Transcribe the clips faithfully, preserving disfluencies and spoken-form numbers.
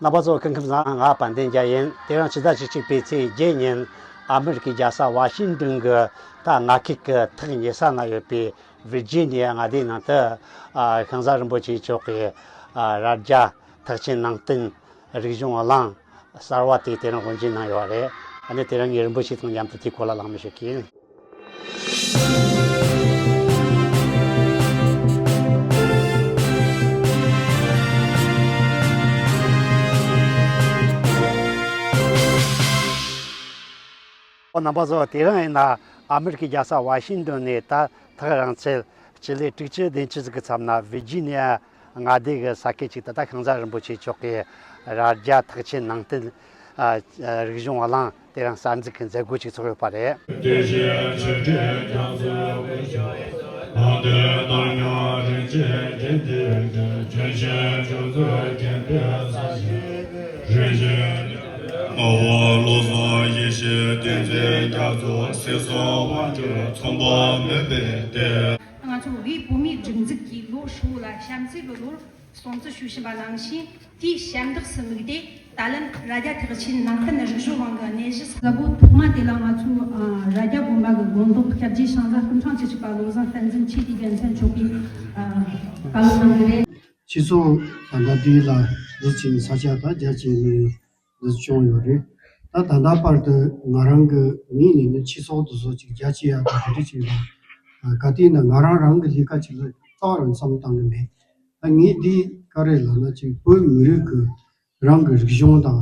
རྣམ་པ་ཚོ་སྐུ་ཁམས་བཟང་། ང་དཔལ་ལྡན་རྒྱལ་ཡིན། དེ་རིང་ཕྱི་ཟླ་བཅུ་གཅིག་པའི་ཚེས་བརྒྱད་ཉིན་ཨ་མི་རི་ཀའི་རྒྱལ་ས་ཝ་ཤིང་ཏོན་གྱི་ད་མངའ་ཁུལ་གྱི་ཐག་ཉེ་ས་ན་ཡོད་པའི་ཝིར་ཇི་ནི་ཡ་མངའ་སྡེའི་ནང་དུ། ཨ། ཤིང་བཟའ་རིན་པོ་ཆེ་མཆོག་གི། ཨ། རྭ་རྒྱ་ཐེག་ཆེན་ནང་བསྟན་རིག་གཞུང་གླིང་གསར་བ་དེ་དེ་རིང་དབུ་འབྱེད་གནང་ཡོད་རེད། ཨ་ནི་དེ་རིང་ངས་རིན་པོ་ཆེ་དང་མཉམ་དུ་དེའི་སྐོར་ལ་གླེང་མོལ་ཞུ་གི་ཡིན། ཨོ། རྣམ་པ་ཚོ། དེ་རིང་ཡིན་ན་ཨ་མི་རི་ཀའི་རྒྱལ་ས་ཝ་ཤིང་ཏོན་ནས་ད་ཐག་རིང་ཚད་སྤྱི་ལེ་དྲུག་ཅུ་བདུན་ཅུ་ཟིག་གི་མཚམས་ན་ཝིར་ཇི་ནི་ཡ་མངའ་སྡེ་གི་ས་ཁུལ་ཅིག་ཏུ་ད་ཤིང་བཟའ་རིན་པོ་ཆེ་མཆོག་གི་རྭ་རྒྱ་ཐེག་ཆེན་ནང་བསྟན། ཨ། རིག་གཞུང་གླིང་དེ་རིང་གསར་འཛུགས་ཀྱི་མཛད་སྒོ་ཅིག་ཚོགས་ཡོད་པ་རེད། ང་ཚོ་བོད་བོད་མིའི་སྒྲིག་འཛུགས་ཀྱིས་ལོ་ཧྲིལ་བོ་ལ་བྱམས་བརྩེ་གི་ལོར་སྲུང་བརྩི་ཞུ་བཞིན་པ་ནང་བཞིན། དེའི་ཞབས་འདེགས་སུ་དམིགས་ཏེ། ད་ལན་རྭ་རྒྱ་ཐེག་ཆེན་ནང་བསྟན་རིག་གཞུང་གླིང་གི་གནས་གཞི་གཟབ་པོ་ཐོག་མ་དེ་ལ་ང་ཚོའི་ཨ་རྭ་རྒྱ་དགོན་པ་གི་དགོན་བདག་སྐྱབས་རྗེ་ཤིང་བཟའ་སྐུ་ཕྲེང་བཅུ་གཅིག་པ་བློ་བཟང་བསྟན་འཛིན་ཆོས་ཀྱི་རྒྱལ་མཚན་མཆོག་གིས་ཨ་བཀའ་སློབ་གནང་གི་རེད། སྤྱི་ཚོགས་ད་ལྟ་དེ་ལ་འདི་ཕྱིན་ས་ཆ་ད་རྒྱ་ཆེ་ནས་འདི་བྱུང་ཡོད་རེད། ད་ད་ལྟ་བར་དུ་ང་རང་གི་ངོས་ནས་ནི་སྤྱི་ཚོགས་འདི་ཚོ་ཅིག་རྒྱ་ཆེ་ཡག་གི་དེ་འདྲ་ཅིག་ལ་ག་དུས་ན་ང་རང་རང་གི་ལས་ཀ་ཅིག་ལ་རྩ་བ་རང་བསམ་བཏང་གི་མེད། ད་ངས་འདི་ག་རེ་ལབ་ན་ཅིག་བོད་མི་རིགས་ཀྱི་རང་གི་རིག་གཞུང་དང་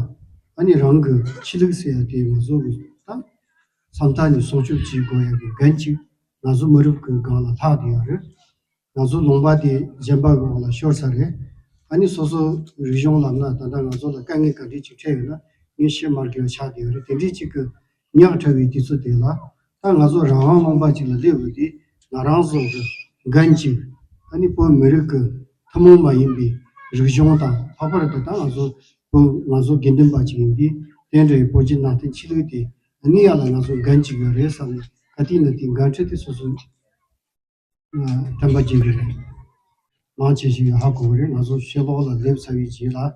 ཨ་ནི་རང་གི་ཆོས་ལུགས་ཟེར་ཡ་དེ་ང་ཚོ་གི་ད་མཚམས་མཐའ་ནས་སྲུང་སྐྱོབ་བྱེད་དགོས་ཡ་གི་འགན་ཅིག་ང་ཚོ་མི་རབས་ཀྱི་སྒང་ལ་ལྷག་བསྡད་ཡོད་རེད། ང་ཚོ་ལུང་པ་དེ་གཞན་པ་གི་འོག་ལ་ཤོར་ཚར་རེད། ཨ་ནི་སོ་སོ་རིག་གཞུང་ལབ་ན་ད་ལྟ་ང་ཚོ་ལ་དཀའ་ངལ་ག་འདྲས་ཅིག་འཕྲད་ཡོད་ན་ངས་བཤད་མ་དགོས་པ་ཆགས་བསྡད་ཡོད་རེད། དེ་འདྲས་ཅིག་གི་ཉག་ཕྲ་བའི་དུས་ཚོད་དེ་ལ་ད་ང་ཚོ་རང་དབང་ལུང་པ་ཅིག་ལ་སླེབས་འོས་དེ་ང་རང་ཚོ་གི་འགན་ཅིག་ཨ་ནི་བོད་མི་རིགས་ཀྱི་ཐུན་མོང་མ་ཡིན་པའི་རིག་གཞུང་དང་ལྷག་པར་དུ་ད་ང་ཚོ་བོད་ང་ཚོ་དགེ་འདུན་པ་ཅིག་ཡིན་དུས་དེ་འདྲའི་བོད་ཀྱི་ནང་བསྟན་ཆོས་ལུགས་དེ་ཨ་ནི་ཡ་ལ་ང་ཚོ་འགན་ཅིག་ཡོད་རེད་བསམ་ནས་ག་དུས་ན་དེ་འགན་འཁྲི་དེ་སོ་སོ་དྲན་པ་བརྗེད་ཀྱི་རེད། མང་ཆེ་ཞིག་ཧ་གོ་གི་རེད། ང་ཚོ་ཕྱི་ལོགས་ལ་སླེབས་ཚར་བའི་རྗེས་ལ་ཨ་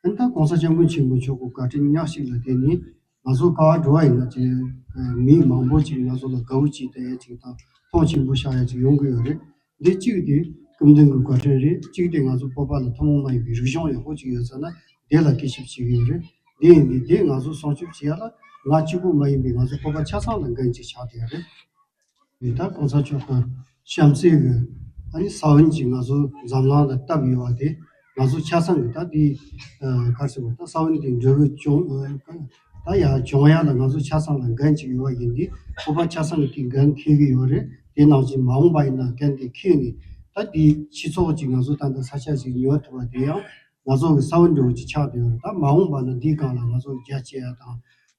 ནི་ད་༸གོང་ས་༸སྐྱབས་མགོན་ཆེན་པོ་མཆོག་གི་བཀའ་དྲིན་ཉག་གཅིག་ལ་བརྟེན་ནས་ང་ཚོ་ག་བ་འགྲོ་བ་ཡིན་ན་ཅིག་མི་མང་པོ་ཅིག་ང་ཚོ་ལ་དགའ་བོ་ཅིག་བལྟ་ཡ་ཅིག་དང་མཐོང་ཆེན་པོ་བཞག་ཡ་ཅིག་ཡོང་གི་ཡོད་རེད། འདི་གཅིག་དེ་སྐུ་མདུན་གྱི་བཀའ་དྲིན་རེད། གཅིག་དེ་ང་ཚོ་བོད་པ་ལ་ཐུན་མོང་མ་ཡིན་པའི་རིག་གཞུང་ཡག་པོ་ཅིག་ཡོད་ས་ན་དེ་ལ་སྐྱེད་ཞིབ་བྱེད་ཀྱི་ཡོད་རེད། དེ་ཡིན་དུས་དེ་ང་ཚོ་སྲུང་སྐྱོབ་བྱེད་ཡ་ལ་ང་གཅིག་པུ་མ་ཡིན་པའི་ང་ཚོ་བོད་པ་ཆ་ཚང་ལ་འགན་ཅིག་ཆགས་བསྡད་ཡོད་རེད། ད་གོང་ས་མཆོག་གི་བྱམས་བརྩེ་གི་ཨ་ནི་ས་བོན་གྱིས་ང་ཚོ་འཛམ་གླིང་ལ་བཏབ་ཡོད་པ་དེ་ང་ཚོ་ཆ་ཚང་གི་ད་དེ་ག་རེ་ཟེར་དགོས། ད་ས་བོན་དེ་འབྲས་བུ་བྱུང་ད་ཡར་བྱུང་ཡ་ལ་ང་ཚོ་ཆ་ཚང་ལ་འགན་ཅིག་ཡོད་པ་ཡིན་དུས་བོད་པ་ཆ་ཚང་གི་དེ་འགན་འཁྱེར་གི་ཡོད་རེད། དེ་ནང་བཞིན་མ་འོངས་པ་ཡིན་ན་འགན་དེ་འཁྱེར་ནས་ད་དེ་སྤྱི་ཚོགས་ཀྱི་ང་ཚོ་ད་ལྟ་ས་ཆ་ཞིག་ཉོ་ཐུབ་པ་དེ་ཡང་ང་ཚོ་གི་ས་བོན་འདྲ་བོ་ཅིག་ཆགས་བསྡད་ཡོད་རེད། ད་མ་འོངས་པ་ན་འདིའི་སྒང་ལ་ང་ཚོ་རྒྱ་བསྐྱེད་ཡ་དང་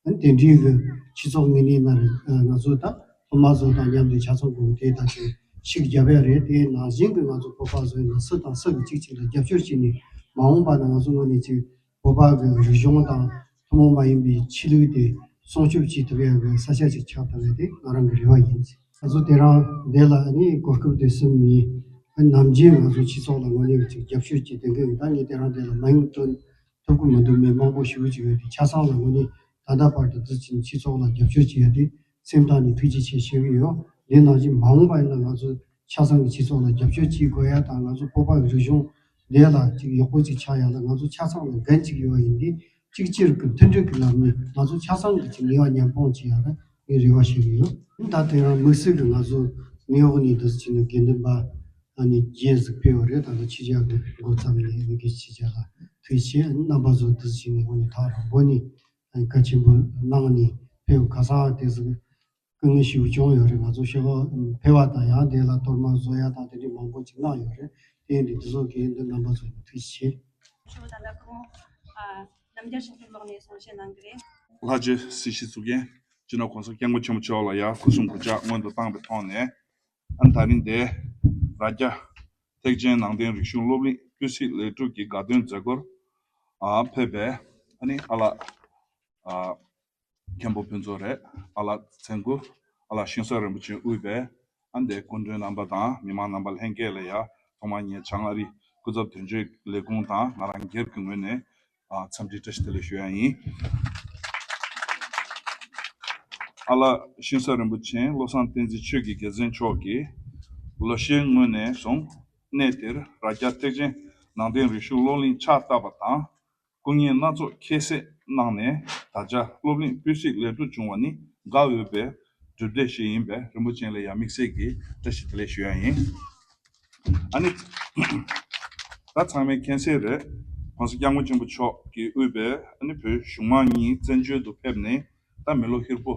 ཨ་ནི་དེ་འདྲའི་གི་སྤྱི་ཚོགས་དངོས་གནས་ནང་ང་ཚོ་ད་སློབ་མ་ཚོ་དང་མཉམ་དུ་ཆ་ཚང་གི་དེ་ད་ཅིག་ཤུགས་རྒྱབ་ཡ་རེད། དེའི་ནང་བཞིན་གི་ང་ཚོ་བོད་པ་ཚོ་ཡིན་ན་སུ་དང་སུ་གི་གཅིག་གཅིག་ལ་རྒྱབ་སྐྱོར་བྱས་ནས་མ་འོངས་པ་ན་ང་ཚོ་དངོས་གནས་ཅིག་བོད་པ་གི་རིག་གཞུང་དང་ཐུན་མོང་མ་ཡིན་པའི་ཆོས་ལུགས་དེ་སྲུང་སྐྱོབ་བྱེད་ཐུབ་ཡ་གི་ས་ཆ་ཅིག་ཆགས་ཐུབ་ཡ་དེ་ང་རང་གི་རེ་བ་ཡིན། ང་ཚོ་དེ་རིང་འདི་ལ་ནི་གོ་སྐབས་དེ་བཟུང་ནས་ནམ་རྒྱུན་ང་ཚོ་སྤྱི་ཚོགས་ལ་དངོས་གནས་ཅིག་རྒྱབ་སྐྱོར་བྱེད་བསྡད་མཁན་ཡིན། ད་ངས་དེ་རིང་འདི་ལ་མིང་བཏོན་ཐུབ་ཀྱི་མི་འདུག་མི་མང་པོ་ཞེ་པོ་ཅིག་ཡོད་དེ་ཆ་ཚང་ལ་དངོས་གནས་ད་ལྟ་བར་དུ་འདི་ཕྱིན་སྤྱི་ཚོགས་ལ་རྒྱབ་སྐྱོར་བྱེད་ཡ་དེ་སེམས་གཏིང་ནས་ཐུགས་རྗེ་ཆེ་ཞུ་གི་ཡོད། དེ་ནང་བཞིན་མ་འོངས་པ་ཡིན་ན་ང་ཚོ་ཆ་ཚང་གི་སྤྱི་ཚོགས་ལ་རྒྱབ་སྐྱོར་བྱེད་དགོས་ཡ་དང་ང་ཚོ་བོད་པ་གི་རིག་གཞུང་འདི་ལ་ཅིག་ཡག་པོ་ཅིག་ཆགས་ཡ་ལ་ང་ཚོ་ཆ་ཚང་ལ་འགན་ཅིག་ཡོད་པ་ཡིན་དུས་གཅིག་གྱུར་གྱི་མཐུན་སྒྲིལ་གྱི་ལམ་ནས་ང་ཚོ་ཆ་ཚང་གི་ཅིག་ནུས་པ་མཉམ་སྤུངས་བྱེད་ཡ་ལ་ངས་རེ་བ་ཞུ་གི་ཡོད། ད་དེ་རིང་དམིགས་བསལ་གྱི་ང་ཚོ་ནིའུ་ཡོག་ནས་འདི་ཕྱིན་ནས་དགེ་འདུན་པ་ཨ་ནི་བརྒྱད་ཟིག་ཕེབས་པ་རེད། ད་ལྟ་ཕྱི་རྒྱལ་གྱི་འགོ་བརྩམས་ནས་ཨ་ནི་དགེ་ཕྱི་རྒྱལ་ལ་ཐུགས་རྗེ་ཆེ། ཨ་ནི་རྣམ་པ་ཚོ་འདི་ཕྱིན་ནས་དངོས་གནས་ཐག་རིང་པོ་ནས་ཨ་ནི་བཀའ་ཆེན་པོ་གནང་ནས་ཕེབས་ཁ་སང་དེ་ཟིག་སྐུ་ངལ་ཞེ་པོ་བྱུང་ཡོད་རེད། ང་ཚོ་ཤོག་ཕེབས་པ་དང་ཡང་དེ་ལ་གཏོར་མ་བཟོ་ཡ་དང་དེ་འདྲའི་མང་པོ་ཅིག་གནང་ཡོད་རེད། དེ་ཡིན་དུས་འདི་ཚོ་གི་འདི་རྣམ་པ་ཚོ་ཐུགས་རྗེ་ཆེ། ཞུ་བ་དང་ལ་ཁོང་ཨ་རྣམ་རྒྱལ་ཞིང་ཁམས་ལོག་ནས་གསུང་བཤད་གནང་གི་རེད། ལྷ་རྗེ་སྲིད་ཞིའི་གཙུག་རྒྱན་སྤྱི་ནོར་༸གོང་ས་༸སྐྱབས་མགོན་ཆེན་པོ་མཆོག་ལ་ཡང་སྐུ་གསུང་གུས་ཕྱག་སྔོན་དུ་བཏང་བའི་ཐོག་ནས་ཨ་ནི་ད་རིང་འདིར་རྭ་རྒྱ་ཐེག་ཆེན་ནང་བསྟན་རིག་གཞུང་སློབ་གླིང་ཏུས་ཚོད་ལས་གྲུབ་ཀྱི་དགའ་སྟོན་མཛད་སྒོར་ཨ་ཕེབས་པའི་ཨ་ནི་ཨ་ལགས་ཨ་མཁན་པོ་ཕུན་ཚོགས་རེད། ཨ་ལགས་ཚེ་མགུ། ཨ་ལགས་ཤིང་བཟའ་རིན་པོ་ཆེ་དབུས་པའི་ཨ་འདས་སྐུ་མགྲོན་རྣམ་པ་དང་མི་མང་རྣམ་པ་ལྷན་རྒྱས་ལ་ཡང་ཐོག་མར་ངས་བྱང་ཨ་རིའི་སྐུ་ཚབ་དོན་གཅོད་ལས་ཁུངས་དང་ང་རང་སྒེར་གྱི་ངོས་ནས་ འཚམས་འདྲི་བཀྲ་ཤིས་བདེ་ལེགས་ཞུ་ཡ་ཡིན། ཨ་ལགས་ཤིང་བཟའ་རིན་པོ་ཆེ་བློ་བཟང་བསྟན་འཛིན་ཆོས་ཀྱི་རྒྱལ་མཚན་མཆོག་གིས་ལོ་ཤས་སྔོན་ནས་བཟུང་གནས་འདིར་རྭ་རྒྱ་ཐེག་ཆེན་ནང་བསྟན་རིག་གཞུང་སློབ་གླིང་ཕྱག་བཏབ་པ་དང་། སྐུ་ངལ་སྣ་ཚོགས་ཁྱད་བསད་གནང་ནས་ད་ཆ་སློབ་གླིང་སྤུས་གཟིགས་ལེགས་གྲུབ་བྱུང་བ་ནི་དགའ་འོས་པའི་གྲུབ་འབྲས་ཤིག་ཡིན་པས་རིན་པོ་ཆེ་ལ་ཡང་དམིགས་བསལ་གྱི་བཀྲ་ཤིས་བདེ་ལེགས་ཞུ་ཡ་ཡིན། ཨ་ནི། ད་ཚང་མས་མཁྱེན་གསལ་རེད། ༸གོང་ས་༸སྐྱབས་མགོན་ཆེན་པོ་མཆོག་གིས་དབུས་པའི་ཨ་ནི་བོད་གཞུང་མང་གཉིས་བཙན་བྱོལ་དུ་ཕེབས་ནས་ད་མི་ལོ་ཧྲིལ་པོ་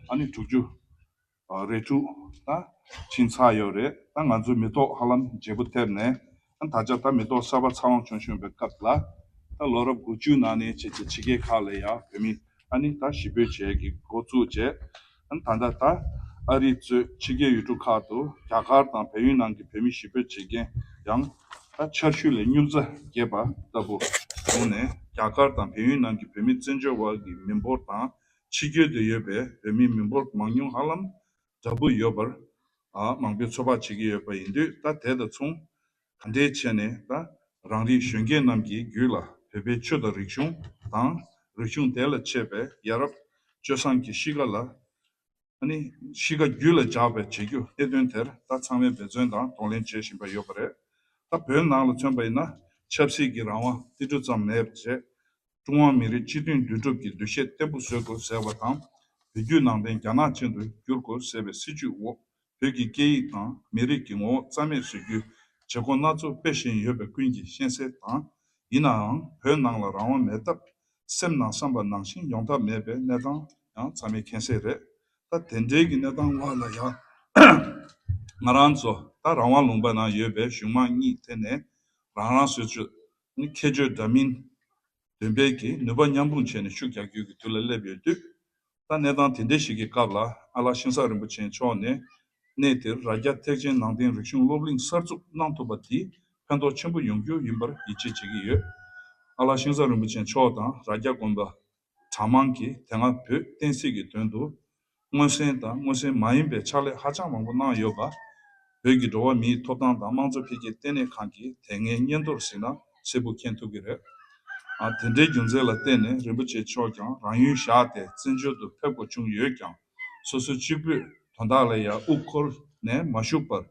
ཨ་ནི་དྲུག་ཅུ་རེ་དྲུག་ད་ཕྱིན་ཚར་ཡོད་རེད། ད་ང་ཚོའི་མི་ཐོག་ཧ་ལམ་བརྗེ་པོ་ཐེབས་ནས་ད་ད་ཆ་ད་མི་ཐོག་གསར་པ་འཚར་ལོངས་བྱུང་བཞིན་པའི་སྐབས་ལ་ད་ལོ་རབས་དགུ་བཅུ་ནང་ནས་བྱས་རྗེས་ཕྱི་རྒྱལ་ཁག་ལ་ཡང་བོད་མི་ཨ་ནི་ད་གཞིས་སྤོས་བྱས་ཀྱི་འགོ་བཙུགས་རྗེས་ཨ་ནི་ད་ལྟ་ད་ཨ་རི་གཙོས་ཕྱི་རྒྱལ་ཡུལ་གྲུ་ཁག་ཏུ་རྒྱ་གར་དང་བལ་ཡུལ་ནང་གི་བོད་མི་གཞིས་སྤོས་བྱེད་མཁན་ཡང་ད་ཆར་ཆུ་ལས་སྨྱུག་རྩྭ་རྒྱས་པ་ལྟ་བུ་བྱུང་ནས་རྒྱ་གར་དང་བལ་ཡུལ་ནང་གི་བོད་མི་བཙན་བྱོལ་བ་གི་མི་འབོར་དང་ཕྱི་རྒྱལ་དུ་ཡོད་པའི་བོད་མི་མི་འབོར་མང་ཉུང་ཧ་ལམ་འདྲ་པོ་ཡོད་པར་ཨ་མང་པོས་ཚོད་དཔག་བྱེད་ཀྱི་ཡོད་པ་ཡིན་དུས། ད་དེ་དང་མཚུངས་ག་འདྲས་བྱས་ནས་ད་རང་རིགས་གཞོན་སྐྱེས་རྣམས་ཀྱི་རྒྱུད་ལ་བོད་པའི་ཆོས་དང་རིག་གཞུང་དང་རིག་གཞུང་དེ་ལ་འཆད་པའི་ཡ་རབས་སྤྱོད་བཟང་གི་གཤིས་ཀ་ལ་ཨ་ནི་གཤིས་ཀ་རྒྱུད་ལ་འཇགས་པའི་བྱེད་རྒྱུ་གནད་དོན་དེར་ད་ཚང་མས་འབད་བརྩོན་དང་གདོང་ལེན་བྱེད་བཞིན་པ་ཡོད་པ་རེད། ད་བོད་ནང་ལ་མཚོན་པ་ཡིན་ན་ཆབ་སྲིད་ཀྱི་རང་དབང་ཏིལ་འབྲུ་ཙམ་མེད་པ་བྱས། ཀྲུང་ཧྭ་མི་རིགས་གཅིག་མཐུན་འདུས་གྲུབ་ཀྱི་འདུ་ཤེས་བརྟན་པོ་བཟོ་དགོས་ཟེར་བ་དང་། བོད་བརྒྱུད་ནང་བསྟན་རྒྱ་ནག་ཅན་དུ་བསྒྱུར་དགོས་ཟེར་བའི་སྲིད་བྱུས་འོག་བོད་ཀྱི་སྐད་ཡིག་དང་མི་རིགས་ཀྱི་ངོ་བོ་རྩ་མེད་བཟོ་རྒྱུའི་བྱེད་སྒོ་སྣ་ཚོགས་སྤེལ་བཞིན་ཡོད་པ་ཀུན་གྱིས་ཤེས་གསལ་དང་། ཡིན་ནའང་བོད་ནང་ལ་རང་དབང་མེད་སྟབས་སེམས་ནང་བསམ་པ་ནང་བཞིན་ཡོང་ཐབས་མེད་པའི་གནས་སྟངས་ཡང་ཚང་མས་མཁྱེན་གསལ་རེད། ད་དེ་འདྲའི་གི་གནས་སྟངས་འོག་ལ་ཡང་ང་རང་ཚོ་ད་རང་དབང་ལུང་པ་ནང་ཡོད་པའི་གཞུང་མང་གཉིས་ཐད་ནས་རང་རང་སོ་སོའི་ཁྱད་ཆོས་འདྲ་མིན་ལྡན་པའི་གི་ནུས་པ་མཉམ་སྤུངས་བྱས་ནས་ཤུགས་རྒྱག་རྒྱུའི་གི་དུས་ལ་སླེབས་ཡོད་དུས། ད་གནས་སྟངས་དེ་འདྲ་ཞིག་གི་སྐབས་ལ་ཨ་ལགས་ཤིང་བཟའ་རིན་པོ་ཆེ་མཆོག་ནས་གནས་དེར་རྭ་རྒྱ་ཐེག་ཆེན་ནང་བསྟན་རིག་གཞུང་སློབ་གླིང་གསར་འཛུགས་གནང་ཐུབ་པ་དེས་ཕན་ཐོགས་ཆེན་པོ་ཡོང་རྒྱུ་ཡིན་པར་ཡིད་ཆེས་བྱེད་ཀྱི་ཡོད། ཨ་ལགས་ཤིང་བཟའ་རིན་པོ་ཆེ་མཆོག་དང་རྭ་རྒྱ་དགོན་པ་གྲྭ་མང་གིས་དེ་སྔ་བོད་བསྟན་སྲིད་ཀྱི་དོན་དུ་མངོན་གསལ་དང་མངོན་གསལ་མ་ཡིན་པའི་ཕྱག་ལས་ཧ་ཅང་མང་པོ་གནང་ཡོད་པ། བོད་ཀྱི་འགྲོ་བ་མིའི་ཐོབ་ཐང་དང་དམངས་གཙོ་འཕེལ་རྒྱས་ལྟེ་གནས་ཁང་གི་དེ་སྔའི་སྙན་ཐོར་གཟིགས་ན་གསལ་པོ་མཁྱེན་ཐུབ་ཀྱི་རེད། ཨ་དེ་འདྲའི་རྒྱུ་མཚན་ལ་བརྟེན་ནས་རིན་པོ་ཆེ་མཆོག་ཀྱང་རང་ཡུལ་བཞག་སྟེ་བཙན་བྱོལ་དུ་ཕེབས་དགོས་བྱུང་ཡོད་ཀྱང་། སོ་སོའི་གཅིག་པུས་དོན་དག་ལ་ཡང་དབུ་འཁོར་ནས་མ་བཞུགས་པར་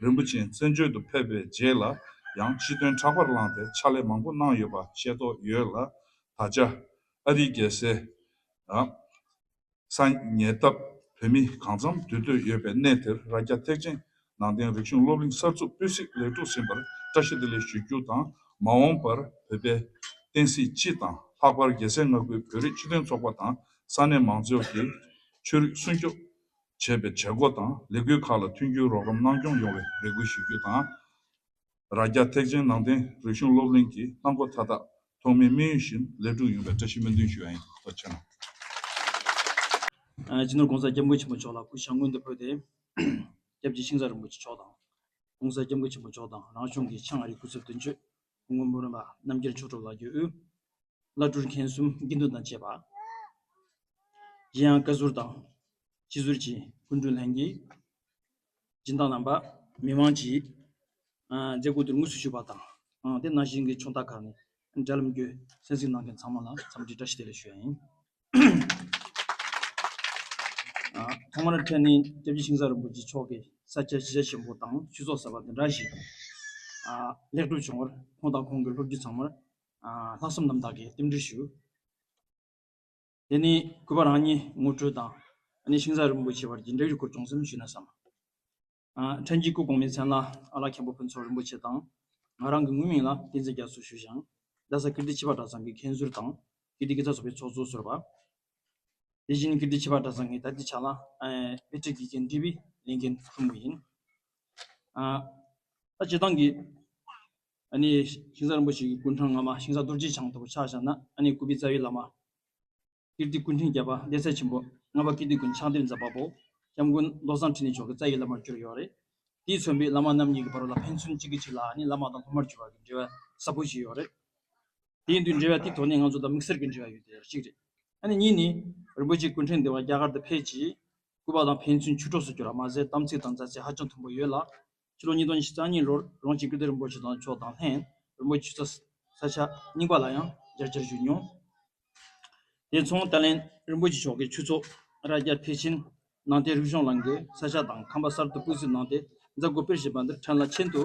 རིན་པོ་ཆེ་བཙན་བྱོལ་དུ་ཕེབས་པའི་རྗེས་ལ་ཡང་སྤྱི་དོན་ཕྲག་པར་བླངས་ཏེ་ཕྱག་ལས་མང་པོ་གནང་ཡོད་པ་ཤེས་རྟོགས་ཡོད་ལ། ད་ཆ་ཨ་རིའི་རྒྱལ་སའི་ཨ། སང་ཉེ་སྟབས་བོད་མི་གང་འཚམ་འདུས་སྡོད་ཡོད་པའི་གནས་དེར་རྭ་རྒྱ་ཐེག་ཆེན་ནང་བསྟན་རིག་གཞུང་སློབ་གླིང་གསར་འཛུགས་སྤུས་གཟིགས་ལེགས་གྲུབ་ཟིན་པར་བཀྲ་ཤིས་བདེ་ལེགས་ཞུ་རྒྱུ་དང་། མ་འོངས་པར་བོད་པའི་བསྟན་སྲིད་སྤྱི་དང་ལྷག་པར་རྒྱལ་སའི་མངའ་ཁུལ་བོད་རིགས་སྤྱི་མཐུན་ཚོགས་པ་དང་ས་གནས་མང་ཚོགས་ཀྱི་ཆོས་རིག་སྲུང་སྐྱོབ་བྱེད་པའི་བྱེད་སྒོ་དང་ལས་འགུལ་ཁག་ལ་མཐུན་འགྱུར་རོགས་རམ་གནང་སྐྱོང་ཡོང་བའི་རེ་སྐུལ་ཞུ་རྒྱུ་དང་། རྭ་རྒྱ་ཐེག་ཆེན་ནང་བསྟན་རིག་གཞུང་སློབ་གླིང་གི་གནང་སྒོ་མཐའ་དག་ཐོག་མའི་དམིགས་ཡུལ་བཞིན་ལེགས་གྲུབ་ཡོང་བའི་བཀྲ་ཤིས་སྨོན་འདུན་ཞུ་ཡ་ཡིན། ཐུགས་རྗེ་ཆེ་གནང་། སྤྱི་ནོར་༸གོང་ས་༸སྐྱབས་མགོན་ཆེན་པོ་མཆོག་ལ་སྐུ་ཕྱག་སྔོན་དུ་ཕུལ་ཏེ། སྐྱབས་རྗེ་ཤིང་བཟའ་རིན་པོ་ཆེ་མཆོག་དང་། ༸གོང་ས་༸སྐྱབས་མགོན་ཆེན་པོ་མཆོག་དང་རང་གཞུང་གི་ཕྱག་མངའ་རིས་སྐུ་ཚབ་དོན་གཅོད་སྐུ་ངོ་སྨོན་རམས་པ་རྣམ་རྒྱལ་མཆོག་གྲུབ་ལགས་ཀྱིས་དབུས། བླ་སྤྲུལ་མཁན་གསུམ་དགེ་འདུན་དང་བཅས་པ། གཞན་ཡང་བཀའ་ཟུར་དང་སྤྱི་ཟུར་གྱི་སྐུ་མགྲོན་ལྷན་རྒྱས། སྦྱིན་བདག་རྣམ་པ། མི་མང་གི་མཛད་སྒོ་འདིར་དངོས་སུ་ཞུགས་པ་དང་། དེ་ནང་བཞིན་གྱི་ཕྱོགས་མཐའ་ཁག་ནས་འབྲེལ་ལམ་བརྒྱུད་གསན་གཟིགས་གནང་མཁན་ཚང་མ་ལ་འཚམས་འདྲི་བཀྲ་ཤིས་བདེ་ལེགས་ཞུ་ཡ་ཡིན། ཐོག་མར་ཕྲན་ནི་སྐྱབས་རྗེ་ཤིང་བཟའ་རིན་པོ་ཆེ་མཆོག་གི་ས་སྐྱ་གཞིས་ཆགས་ཆེན་པོ་དང་ཆོས་ཚོགས་གསར་པ་འདི་འདྲ་ཞིག་ལེགས་གྲུབ་བྱུང་བར་ཁོང་དང་ཁོང་གི་སློབ་བརྒྱུད་ཚང་མར་ལྷག་བསམ་རྣམ་དག་གིས་རྟེན་འབྲེལ་ཞུ། དེ་ནས་གུས་པ་རང་ཉིད་ངོ་སྤྲོད་དང་ཨ་ནི་ཤིང་བཟའ་རིན་པོ་ཆེ་བར་གྱི་འབྲེལ་ཡོད་སྐོར་ཅུང་ཟད་ཞུས་ན་བསམ། ཕྲན་གྱི་སྐུ་གོང་མའི་མཚན་ལ་ཨ་ལགས་མཁན་པོ་ཕུན་ཚོགས་རིན་པོ་ཆེ་དང་། ང་རང་གི་དངོས་མིང་ལ་བསྟན་འཛིན་རྒྱ་མཚོ་ཞུ་ཞིང་། རྡ་ས་ཀིརྟི་ཆོས་པ་གྲྭ་ཚང་གི་མཁན་ཟུར་དང་ཀིརྟི་དགེ་རྩ་ཚོགས་པའི་ཚོགས་གཙོ་ཟུར་པ། དེ་བཞིན་ཀིརྟི་ཆོས་པ་གྲྭ་ཚང་གི་ད་ལྟའི་ཆ་ལ་དཔེ་ཁྲིད་དགེ་རྒན་འབྲེལ་བའི་ལས་འགན་ཁུར་མུས་ཡིན། ད་སྤྱིར་བཏང་གི་ཨ་ནི་ཤིང་བཟའ་རིན་པོ་ཆེ་གི་སྐུ་ཕྲེང་སྔ་མ་ཤིང་བཟའ་རྡོ་རྗེ་འཆང་ལྟ་བུ་ཆ་བཞག་ན་ཨ་ནི་ཀུ་བི་རྩ་བའི་བླ་མ། ཀིརྟི་སྐུ་ཕྲེང་བརྒྱད་པ་བདེ་གསལ་ཆེན་པོ་ལྔ་པ་ཀིརྟི་ཀུན་ཕྱག་འདེབས་ཛ་པ་པོ་སྐྱབས་མགོན་བློ་བཟང་འཕྲིན་ལས་མཆོག་གི་རྩ་བའི་བླ་མར་གྱུར་ཡོད་རེད། དེས་མཚོན་པའི་བླ་མ་རྣམ་གཉིས་ཀྱི་བར་ལ་ཕན་ཚུན་གཅིག་གིས་གཅིག་ལ་ཨ་ནི་བླ་མ་དང་སློབ་མར་གྱུར་པ་གི་འབྲེལ་བ་ཟབ་པོ་ཞིག་ཡོད་རེད། དེ་ཡིན་དུས་འབྲེལ་བ་དེའི་ཐོག་ནས་ང་ཚོ་དང་དམིགས་བསལ་གྱི་འབྲེལ་བ་ཡོད་དེ་གཅིག་རེད། ཨ་ནི་གཉིས་ནི་རིན་པོ་ཆེ་སྐུ་ཕྲེང་འདི་བ་རྒྱ་གར་དུ་ཕེབས་རྗེས་སྐུ་པར་དང་ཕན་ཚུན་ཆོས་གྲོགས་སུ་གྱུར་པ་མ་ཟད་དམ་ཚིག་དང་མཛའ་བརྩེ་ཧ་ཅང་མཐོན་པོ་ཡོད་ལ། ཕྱི་ལོ་ཉིས་སྟོང་ཉི་ཤུ་རྩ་གཉིས་ལོར་རོང་ཆེན་ཀིརྟི་རིན་པོ་ཆེ་དང་མཆོག་དང་ལྷན་རིན་པོ་ཆེ་ཆོས་ས་ཆ་རྙིང་པ་ལ་ཡང་ མཇལ་བཅར་ཞུས་མྱོང་། དེ་མཚུངས་ད་ལན་རིན་པོ་ཆེ་མཆོག་གིས་ཆོས་ཚོགས་རྭ་རྒྱ་ཐེག་ཆེན་ནང་བསྟན་རིག་གཞུང་གླིང་གི་ས་ཆ་དང་ཁང་པ་གསར་དུ་སྤོས་ཚུལ་གནང་སྟེ་མཛད་སྒོ་སྤེལ་བཞིན་པ་འདིར་ཕྲན་ལ་ཆེད་དུ་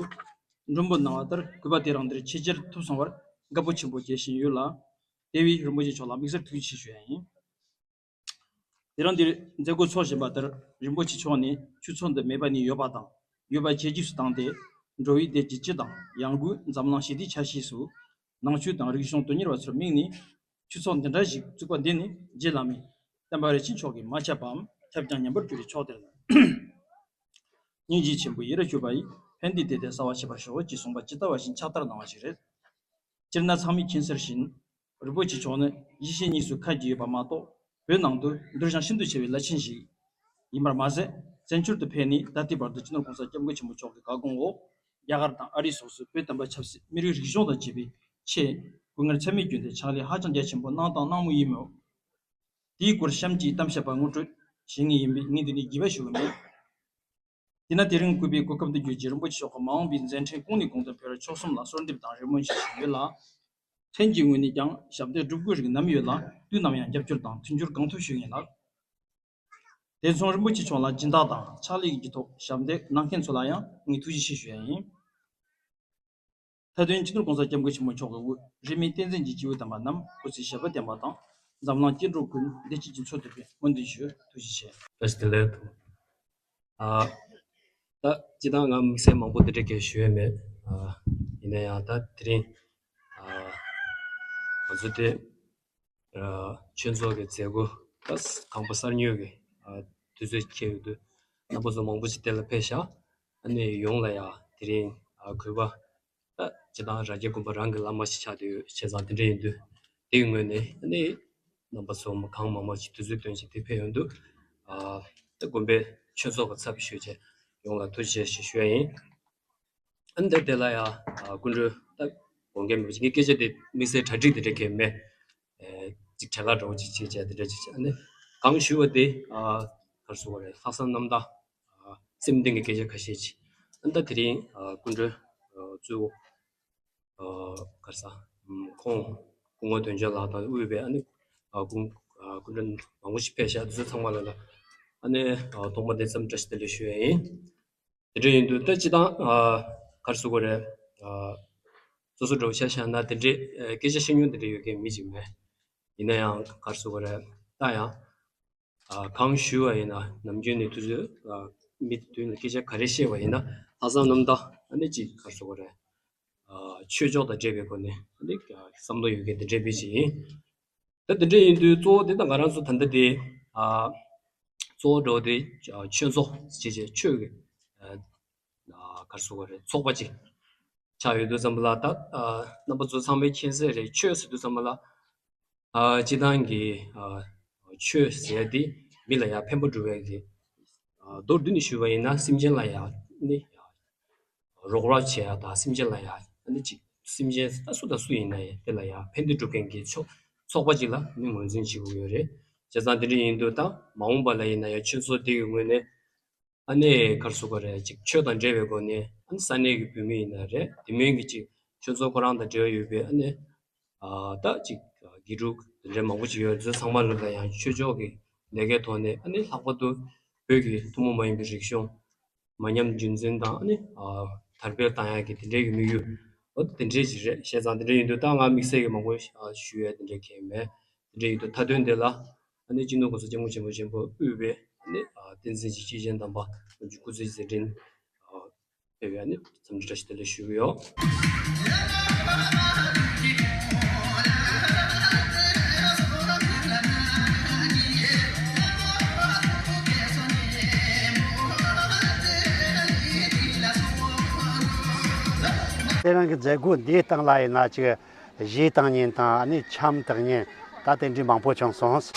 མགྲོན་འབོད་གནང་བ་ལྟར་གུས་པ་དེ་རིང་འདིར་ཆེད་མཇལ་ཐུབ་སོང་བར་དགའ་སྤྲོ་ཆེན་པོ་སྐྱེས་བཞིན་ཡོད་ལ། དེ་བས་རིན་པོ་ཆེ་མཆོག་ལ་དམིགས་བསལ་ཐུགས་རྗེ་ཆེ་ཞུ་ཡ་ཡིན། དེ་རིང་འདིར་མཛད་སྒོ་འཚོགས་བཞིན་པ་ལྟར་རིན་པོ་ཆེ་མཆོག་ནས་ཆོས་ཚོགས་འདི་མེད་པ་ནས་ཡོད་པ་དང་ཡོད་པ་བྱས་རྗེས་སུ་བཏང་སྟེ་འགྲོ་བའི་བདེ་སྐྱིད་སྤྱི་དང་ཡང་སྒོས་འཛམ་གླིང་ཞི་བདེའི་ཆ་ཤས་སུ་ནང་ཆོས་དང་རིག་གཞུང་དོན་གཉེར་བ་ཚོར་དམིགས་ནས་ཆོས་ཚོགས་འདི་འདྲ་ཞིག་བཙུགས་པ་འདི་ནི་རྗེ་བླ་མས་བསྟན་པ་རིན་ཆེན་མཆོག་གིས་མ་ཁྱབ་པའམ་ཁྱབ་ཀྱང་ཉམས་པར་གྱུར་པའི་ཕྱོགས་དེར་སྙིང་རྗེ་ཆེན་པོས་ཡིད་རབ་མཆོད་པ་ཡི་ཕན་བདེ་དེ་ལྟར་གསལ་བར་བྱེད་པར་ཤོག་ཅེས་གསུངས་པ་ཇི་ལྟ་བ་བཞིན་ཕྱག་བསྟར་གནང་བ་ཞིག་རེད། སྤྱིར་ན་ཚང་མས་མཁྱེན་གསལ་བཞིན། རིན་པོ་ཆེ་མཆོག་ནི་ཡེ་ཤེས་གཉིས་སུ་ཁ་གྱེས་ཡོད་པ་མ་གཏོགས་བོད་ནང་དུ་འདུལ་ཞིང་ཤིན་ཏུ་ཆེ་བའི་བླ་ཆེན་ཞིག་ཡིན་པར་མ་ཟད། བཙན་བྱོལ་དུ་ཕེབས་ནས་ད་ལྟའི་བར་དུ་སྤྱི་ནོར་༸གོང་ས་༸སྐྱབས་མགོན་ཆེན་པོ་མཆོག་གི་བཀའ་དགོངས་འོག་རྒྱ་གར་དང་ཨ་རི་སོགས་སུ་བོད་བསྟན་པ་ཆབ་སྲིད་མི་རིགས་རིག་གཞུང་དང་བཅས་པའི་ཆེད་སྐུ་ངལ་ཚད་མེད་བསྐྱོན་ཏེ་ཕྱག་ལས་ཧ་ཅང་རྒྱ་ཆེན་པོ་གནང་དང་གནང་མུས་ཡིན་མོད། དེའི་སྐོར་གཤམ་གྱི་གཏམ་བཤད་པ་ངོ་སྤྲོད་བྱེད་ངེས་ཡིན་པས་ངས་འདི་ནས་རྒྱས་པ་ཞུ་གི་མེད། དེས་ན་དེ་རིང་སྐུ་པའི་གོ་སྐབས་འདི་བརྒྱུད་ཀྱིས་རིན་པོ་ཆེ་མཆོག་གི་མ་འོངས་པའི་མཛད་འཕྲིན་གོང་ནས་གོང་དུ་འཕེལ་བར་མཆོག་གསུམ་ལ་གསོལ་འདེབས་དང་རེ་སྨོན་ཞུ་བཞིན་ཡོད་ལ། ཕྲན་གྱི་ངོས་ནས་ཀྱང་ཞབས་འདེགས་སྒྲུབ་དགོས་རིགས་ནམ་ཡོད་ལ་དུས་ནམ་ཡང་རྒྱབ་སྐྱོར་དང་མཐུན་འགྱུར་གང་ཐུབ་ཞུ་ངེས་ལགས། དེ་མཚུངས་རིན་པོ་ཆེ་མཆོག་ལ་སྦྱིན་བདག་དང་ཕྱག་ལས་ཀྱི་ཐོག་ཞབས་འདེགས་གནང་མཁན་ཚོ་ལ་ཡང་ངས་ཐུགས་རྗེ་ཆེ་ཞུ་ཡ་ཡིན། མཐའ་དོན་སྤྱི་ནོར་༸གོང་ས་༸སྐྱབས་མགོན་ཆེན་པོ་མཆོག་གི་དབུས་རིས་མེད་བསྟན་འཛིན་གྱི་སྐྱེས་བུ་དམ་པ་རྣམས་སྐུ་ཚེ་ཞབས་པད་བརྟན་པ་དང་འཛམ་གླིང་སྐྱེ་འགྲོ་ཀུན་བདེ་སྐྱིད་ཀྱི་འཚོ་ཐུབ་པའི་སྨོན་འདུན་ཞུ། ཐུགས་རྗེ་ཆེ། བཀྲ་ཤིས་བདེ་ལེགས། ཨ། ད་སྤྱིར་བཏང་ང་དམིགས་བསལ་མང་པོ་འདི་འདྲ་སྐད་ཞུ་ཡས་མེད། ཨ། ཡིན་ན་ཡང་ད་དེ་རིང་ཨ། ང་ཚོ་དེ་ཨ། ཆོས་ཚོགས་ཀྱི་མཛད་སྒོ་ད་ཁང་པ་གསར་ཉོས་ཀྱི་ཨ། དུས་ཚོད་འཁེལ་ཡོད་དུས་རྣམ་པ་ཚོ་མང་པོ་ཞིག་དེ་ལ་ཕེབས་ཤག་ཨ་ནི་ཡོངས་ལ་ཡང་དེ་རིང་ཨ། གུས་པ་ད་སྤྱིར་བཏང་རྭ་རྒྱ་དགོན་པ་རང་གི་བླ་མ་ཞིག་ཆགས་བསྡད་ཡོད་བྱས་ཙང་དེ་འདྲ་ཡིན་དུས་དེའི་ངོས་ནས་ཨ་ནི་རྣམ་པ་ཚོ་གང་མང་མང་ཞིག་དུས་ཚོད་བཏོན་ཞིག་དེ་ཕེབས་ཡོང་དུས་ཨ། ད་དགོན་པའི་ཆོས་ཚོགས་ཀྱི་ཚབ་ཞུས་བྱས་ཡོངས་ལ་ཐུགས་རྗེ་ཆེ་ཞེས་ཞུ་ཡ་ཡིན། ཨ་ནི་ད་དེ་ལ་ཡང་ཨ། སྐུ་མགྲོན་ད་དགོངས་འགལ་མེད་པ་ཅིག་ངའི་སྐད་ཆ་དེ་དམིགས་བསལ་གྲ་སྒྲིག་དེ་འདྲ་གལ་མེད། ཨེ། ཅིག་བྲེལ་བ་འདྲ་བོ་ཅིག་བྱེད་བྱས་དེ་འདྲ་ཅིག་བྱས་ཨ་ནི་གང་ཞུ་བ་དེ་ཨ། ག་རེ་ཟེར་དགོས་རེད། ལྷག་བསམ་རྣམ་དག་ཨ། སེམས་གཏིང་གི་སྐད་ཆ་ཁ་ཤས་ཅིག་ཨ་ནི་ད་དེ་རིང་ཨ། སྐུ་མགྲོན་ཨ། གཙོ་བོ་ཨ། ག་རེ་ཟ་ཁོང་སྐུ་ངོ་དོན་གཅོད་ལགས་དང་དབུས་པའི་ཨ་ནི་ཨ། སྐུ་ཨ། སྐུ་མགྲོན་མང་པོ་ཞིག་ཕེབས་ཤག་དེ་ཚོ་ཚང་མ་ལ་ལ་ཨ་ནི་ཨ། ཐོག་མ་དེ་ཙམ་བཀྲ་ཤིས་བདེ་ལེགས་ཞུ་ཡ་ཡིན། དེ་འདྲ་ཡིན་དུས་ད་སྤྱིར་བཏང་ཨ། ག་རེ་ཟེར་དགོས་རེད། ཨ། སོ་སོ་འདྲ་བོ་ཆ་བཞག་ན་དེ་འདྲའི་ཨ། སྐད་ཆ་བཤད་མྱོང་དེ་འདྲ་ཡོད་མཁན་མི་ཅིག་མེད། ཡིན་ན་ཡང་ག་རེ་ཟེར་དགོས་རེད། ད་ཡང་ཨ། གང་ཞུ་བ་ཡིན་ན་ནམ་རྒྱུན་ནས་དུས་ཚོད་ཨ། མི་མདུན་ལ་སྐད་ཆ་ག་རེ་བཤད་པ་ཡིན་ན་ལྷག་བསམ་རྣམ་དག་ཨ་ནི་ཅིག་ག་རེ་ཟེར་དགོས་རེད། ཨ། ཆོས་ཕྱོགས་དང་འབྲེལ་བའི་སྒོ་ནས་ཨ་ནི་བསམ་བློ་ཡོད་མཁན་དེ་འདྲའི་མི་ཞིག་ཡིན། ད་དེ་འདྲ་ཡིན་དུས་གཙོ་བོ་དེ་ད་ང་རང་ཚོ་ད་ལྟ་དེ་ཨ། གཙོ་བོ་འགྲོ་དེ་ཨ། ཆོས་ཚོགས་ཅེས་བྱ་ཆོས་ཀྱི་ཨ། ག་རེ་ཟེར་དགོས་རེད། ཚོགས་པ་ཅིག་ཆགས་ཡོད་དུས་ཙམ་པ་ལ་ད་ཨ། རྣམ་པ་ཚོ་ཚང་མས་མཁྱེན་གསལ་རེད། ཆོས་ཟེར་དུས་ཙམ་པ་ལ་ཨ། སྤྱིར་བཏང་གི་ཨ། ཆོས་ཟེར་ཡ་དེ་མི་ལ་ཡ་ཕན་པ་སྒྲུབ་ཡ་གི་ཨ། མདོར་བསྡུས་ནས་ཞུས་པ་ཡིན་ན་སེམས་ཅན་ལ་ཡ་ནི་རོགས་རམ་བྱེད་ཡ་དང་སེམས་ཅན་ལ་ཡ་ཨ་ནི་ཅིག་སེམས་ཅན་ད་སུ་དང་སུ་ཡིན་ན་ཡང་དེ་ལ་ཡ་ཕན་བདེ་སྒྲུབ་མཁན་གྱི་ཚོགས་ཚོགས་པ་ཅིག་ལ་ནི་ངོས་འཛིན་བྱེད་དགོས་ཡོད་རེད། བྱས་ཙང་དེ་འདྲ་ཡིན་དུས་ད་མ་འོངས་པ་ལ་ཡིན་ན་ཡང་ཆོས་ཚོགས་དེ་གི་ངོས་ནས་ཨ་ནི་ག་རེ་ཟེར་དགོས་རེད། ཅིག་ཆོས་དང་འབྲེལ་བའི་སྒོ་ནས་ཨ་ནི་ས་གནས་ཀྱི་བོད་མི་ཡིན་ན་རེད། དེ་མིན་གྱི་ཅིག་ཆོས་ཚོགས་ཁོ་རང་དང་འབྲེལ་བ་ཡོད་པའི་ཨ་ནི་ཨ་ད་ཅིག་དགེ་ཕྲུག་དེ་འདྲ་མང་པོ་ཅིག་ཡོད་ཚོད་ཚང་མ་ལ་ལ་ཡང་ཆོས་ཕྱོགས་ཀྱི་ལས་ཀའི་ཐོག་ནས་ཨ་ནི་ལྷག་པར་དུ་བོད་ཀྱི་ཐུན་མོང་མ་ཡིན་པའི་རིག་གཞུང་མ་ཉམས་རྒྱུན་འཛིན་དང་ཨ་ནི་ཨ་དར་སྤེལ་བཏང་ཡག་གི་དེ་འདྲའི་གི་དམིགས་ཡུལ་འོ་དེ་འདྲའི་ཅིག་རེད། བྱས་ཙང་དེ་འདྲ་ཡིན་དུས་ད་ང་དམིགས་བསལ་གྱི་མང་པོ་ཞུ་ཡ་དེ་འདྲའི་གང་མེད། དེ་འདྲ་ཡིན་དུས་མཐའ་དོན་དེ་ལ་ཨ་ནི་སྤྱི་ནོར་༸གོང་ས་༸སྐྱབས་མགོན་ཆེན་པོ་མཆོག་དབུས་པའི་ཨ་ནི་ཨ་བསྟན་འཛིན་གྱི་སྐྱེས་ཆེན་དམ་པ་སྐུ་ཚེ་མཛད་འཕྲིན་ཨ་ཕེབས་ཡ་ནི་འཚམས་འདྲི་བཀྲ་ཤིས་བདེ་ལེགས་ཞུ་གི་ཡོད། དེ་རིང་གི་མཛད་སྒོ་འདིའི་སྟེང་ལ་ཡིན་ན་ཅིག་གཞས་བཏང་མཁན་དང་ཨ་ནི་འཆམ་བཏང་མཁན་ད་དེ་འདྲའི་མང་པོ་བྱུང་སོང་།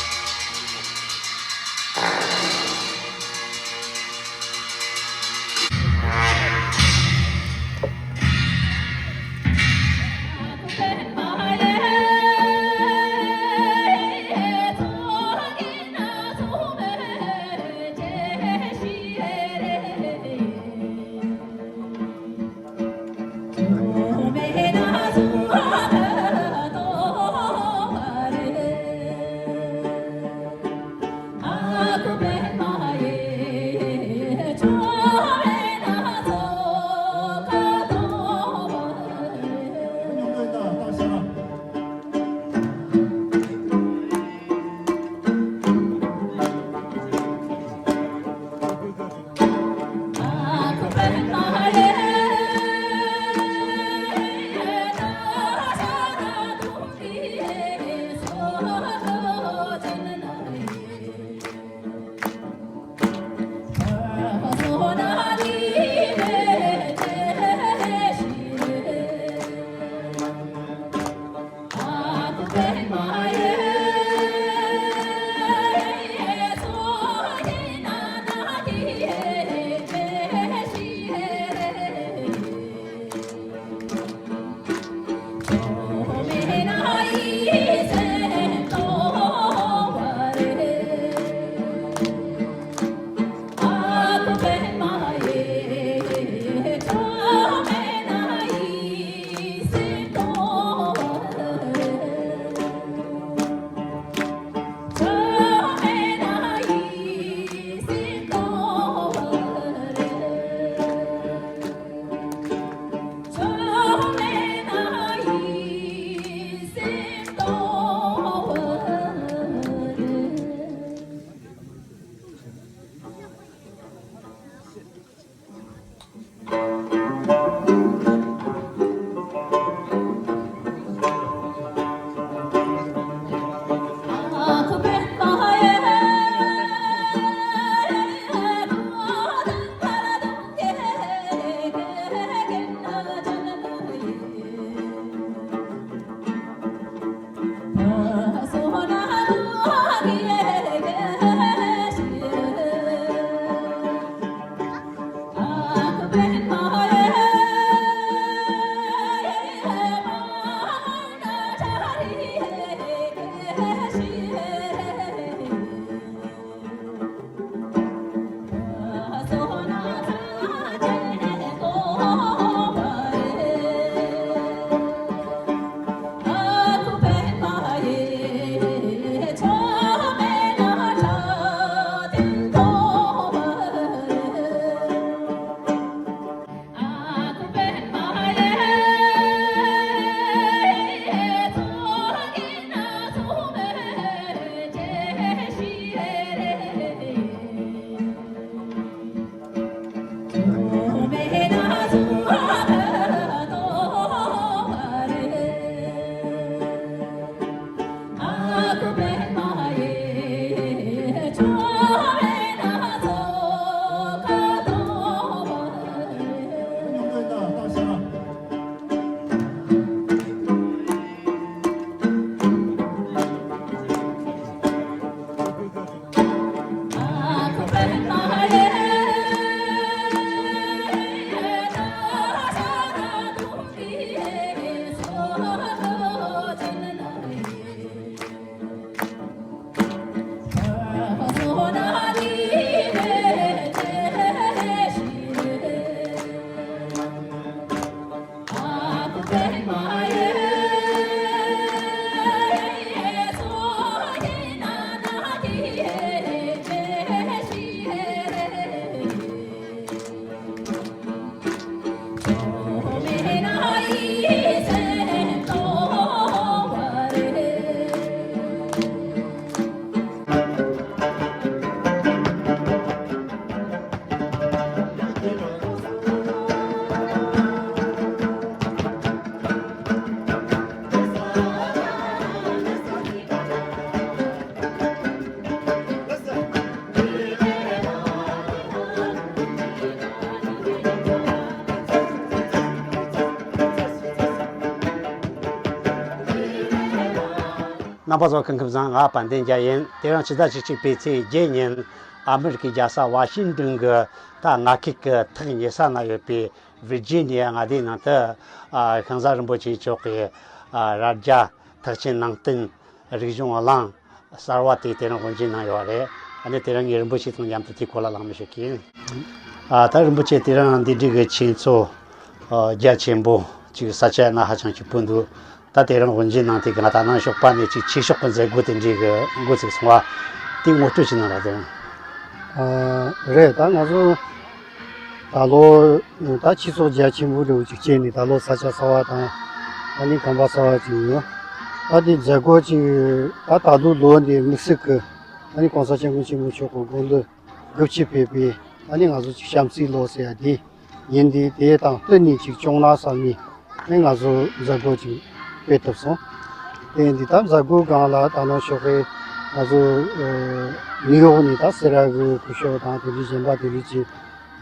རྣམ་པ་ཚོ་སྐུ་ཁམས་བཟང་། ང་དཔལ་ལྡན་རྒྱལ་ཡིན། དེ་རིང་ཕྱི་ཟླ་བཅུ་གཅིག་པའི་ཚེས་བརྒྱད་ཉིན་ཨ་མི་རི་ཀའི་རྒྱལ་ས་ཝ་ཤིང་ཏོན་གྱི་ད་མངའ་ཁུལ་གྱི་ཐག་ཉེ་ས་ན་ཡོད་པའི་ཝིར་ཇི་ནི་ཡ་མངའ་སྡེའི་ནང་དུ། ཨ། ཤིང་བཟའ་རིན་པོ་ཆེ་མཆོག་གིས། ཨ། རྭ་རྒྱ་ཐེག་ཆེན་ནང་བསྟན་རིག་གཞུང་གླིང་གསར་བ་དེ་དེ་རིང་དབུ་འབྱེད་གནང་ཡོད་རེད། ཨ་ནི་དེ་རིང་ངས་རིན་པོ་ཆེ་དང་མཉམ་དུ་དེའི་སྐོར་ལ་གླེང་མོལ་ཞུ་གི་ཡིན། ཨ། ད་རིན་པོ་ཆེ་དེ་རིང་འདི་འདྲའི་གི་ཆོས་ཚོགས། ཨ། རྒྱ་ཆེན་པོ་ཅིག་ས་ཆ་ན་ཧ་ཅང་སྐྱིད་པོ་འདུག་ད་དེ་རིང་དབུ་འབྱེད་གནང་དེ་གང་ད་ནང་ཞོགས་པ་ནས་ཅིག་ཆོས་ཕྱོགས་ཀྱི་མཛད་སྒོ་དེ་འདྲའི་གི་འགོ་ཚུགས་སོང་བ། དེ་ངོ་སྤྲོད་ཅིག་གནང་རོགས་དང་། ཨ། རེད། ད་ང་ཚོ་ད་ལོ་ད་ཆོས་ཚོགས་རྒྱ་ཆེན་པོ་འདྲ་བོ་ཅིག་བྱས་ནས། ད་ལོ་ས་ཆ་གསར་བ་དང་ཨ་ནི་ཁང་པ་གསར་བ་ཅིག་ཡིན། ད་དེ་མཛད་སྒོ་ཅིག་ད་ད་ལོ་ལོ་འདི་དམིགས་བསལ་གྱི་ཨ་ནི་༸གོང་ས་༸སྐྱབས་མགོན་ཆེན་པོ་མཆོག་གི་དགུང་ལོ་དགུ་བཅུ་ཕེབས་པའི་ཨ་ནི་ང་ཚོ་ཅིག་བྱམས་བརྩེའི་ལོ་ཟེར་ཡ་དེ་ཡིན། དེ་དེ་དང་བསྟུན་ནས་ཅིག་བསྐྱངས་ན་བསམ་ནས་ཨ་ནི་ང་ཚོ་མཛད་སྒོ་ཅིག་སྤེལ་ཐུབ་སོང་། དེ་འདི་ད་མཛད་སྒོའི་སྒང་ལ་ད་ནང་ཞོགས་ཀས་ང་ཚོ་ཨ་ནིའུ་ཡོག་ནས་ད་སེ་ར་གི་སྐུ་ཞབས་དང་དེ་འདྲའི་གཞན་པ་དེ་འདྲའི་ཅིག་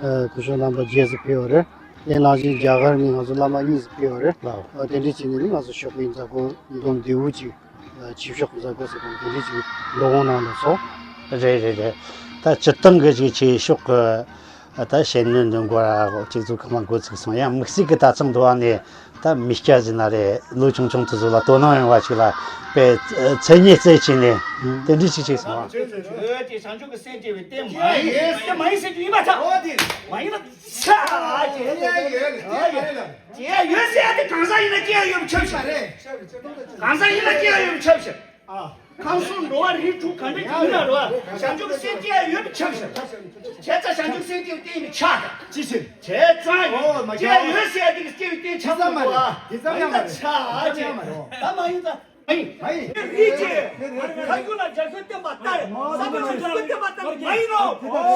ཨ་སྐུ་ཞབས་རྣམ་པ་བརྒྱད་ཙམ་ཕེབས་པ་རེད། དེ་ནང་བཞིན་རྒྱ་གར་ནས་ང་ཚོ་བླ་མ་གཉིས་ཙམ་ཕེབས་པ་རེད། ལགས། ཨ་དེ་འདྲའི་བྱས་ནས་ནི་ང་ཚོ་ཞོགས་པའི་མཛད་སྒོ་འདུམ་བདེ་བོ་ཅིག་ཨ་ཆོས་ཕྱོགས་ཀྱི་མཛད་སྒོ་ཟེར་གོ་དེ་འདྲའི་ཅིག་འགྲོ་འོང་གནང་ལ་སོགས། རེད་རེད་རེད། ད་སྤྱིར་བཏང་གི་ཅིག་ཆོས་ཕྱོགས་ཀྱི་ད་ཞལ་ནས་འདོན་དགོས་ར་ཅིག་ཚོ་གང་མ་འགོ་ཚུགས་སོང་། ཡང་དམིགས་བསལ་གྱི་ད་ཚང་འདུ་བ་ནས་ད་མི་སྐྱ་ཟིན་ན་རེད། ལོ་ཆུང་ཆུང་དེ་ཚོ་ལ་དོ་སྣང་ཡོང་བ་ཞིག་ལ་དཔེ་མཚན་སྙན་བསྩལ་བྱས་ནས་དེ་འདྲའི་ཅིག་ཅིག་སོང་བ། བྱས་ཏེ་བྱང་ཆུབ་ཀྱི་སེམས་བསྐྱེད་པའི་རྟེན་མ་ཡིན། རྟེན་མ་ཡིན་ཟེར་རྒྱུ་ཡིན་པ་ཆགས། མ་ཡིན་ལ། ཤ་ཨ་ཅེ། ཡ་ཡ་ཡ་ཡ་ཡ། ཡ་ཡོད་ཟེར་ཡ་དེ་གང་ཟག་ཡིན་ན་སྐྱེ་ཡ་ཡོད་པ་ཆགས་ཤིག་གང་ཟག་ཡིན་ན་སྐྱེ་ཡ་ཡོད་པ་ཆགས་ཤིག་ཁམས་གསུམ་འགྲོ་བ་རིགས་དྲུག་གང་འདྲ་ཅིག་ཡིན་ན་རེད་བ། བྱང་ཆུབ་སེམས་སྐྱེ་ཡ་ཡོད་པ་ཆགས་ཤིག་བྱས་ཙང་བྱང་ཆུབ་སེམས་སྐྱེ་བའི་རྟེན་ཡིན་པ་ཆགས་ཀྱང་ཅི་ཕྱིར། བྱས་ཙང་ཨོ་མ་སྐྱེ་ཡ་ཡོད་ཟེར་ཡ་དེ་གི་སྐྱེ་བའི་རྟེན་ཆགས་མ་རེད། དེ་ཙམ་མ་ཡིན་ན་ཆགས་ཨ་ཅེ། ད་མ་ཡིན་ཙང་། མ་ཡིན། མ་ཡིན། རིགས་ཀྱི་ཁ་རྒྱུན་ལ་རྒྱ་མཚོའི་བསྟན་པ་ལྟར། ས་བོན་ལ་རྒྱ་མཚོའི་བསྟན་པ་ལྟར་མ་ཡིན་ནོ།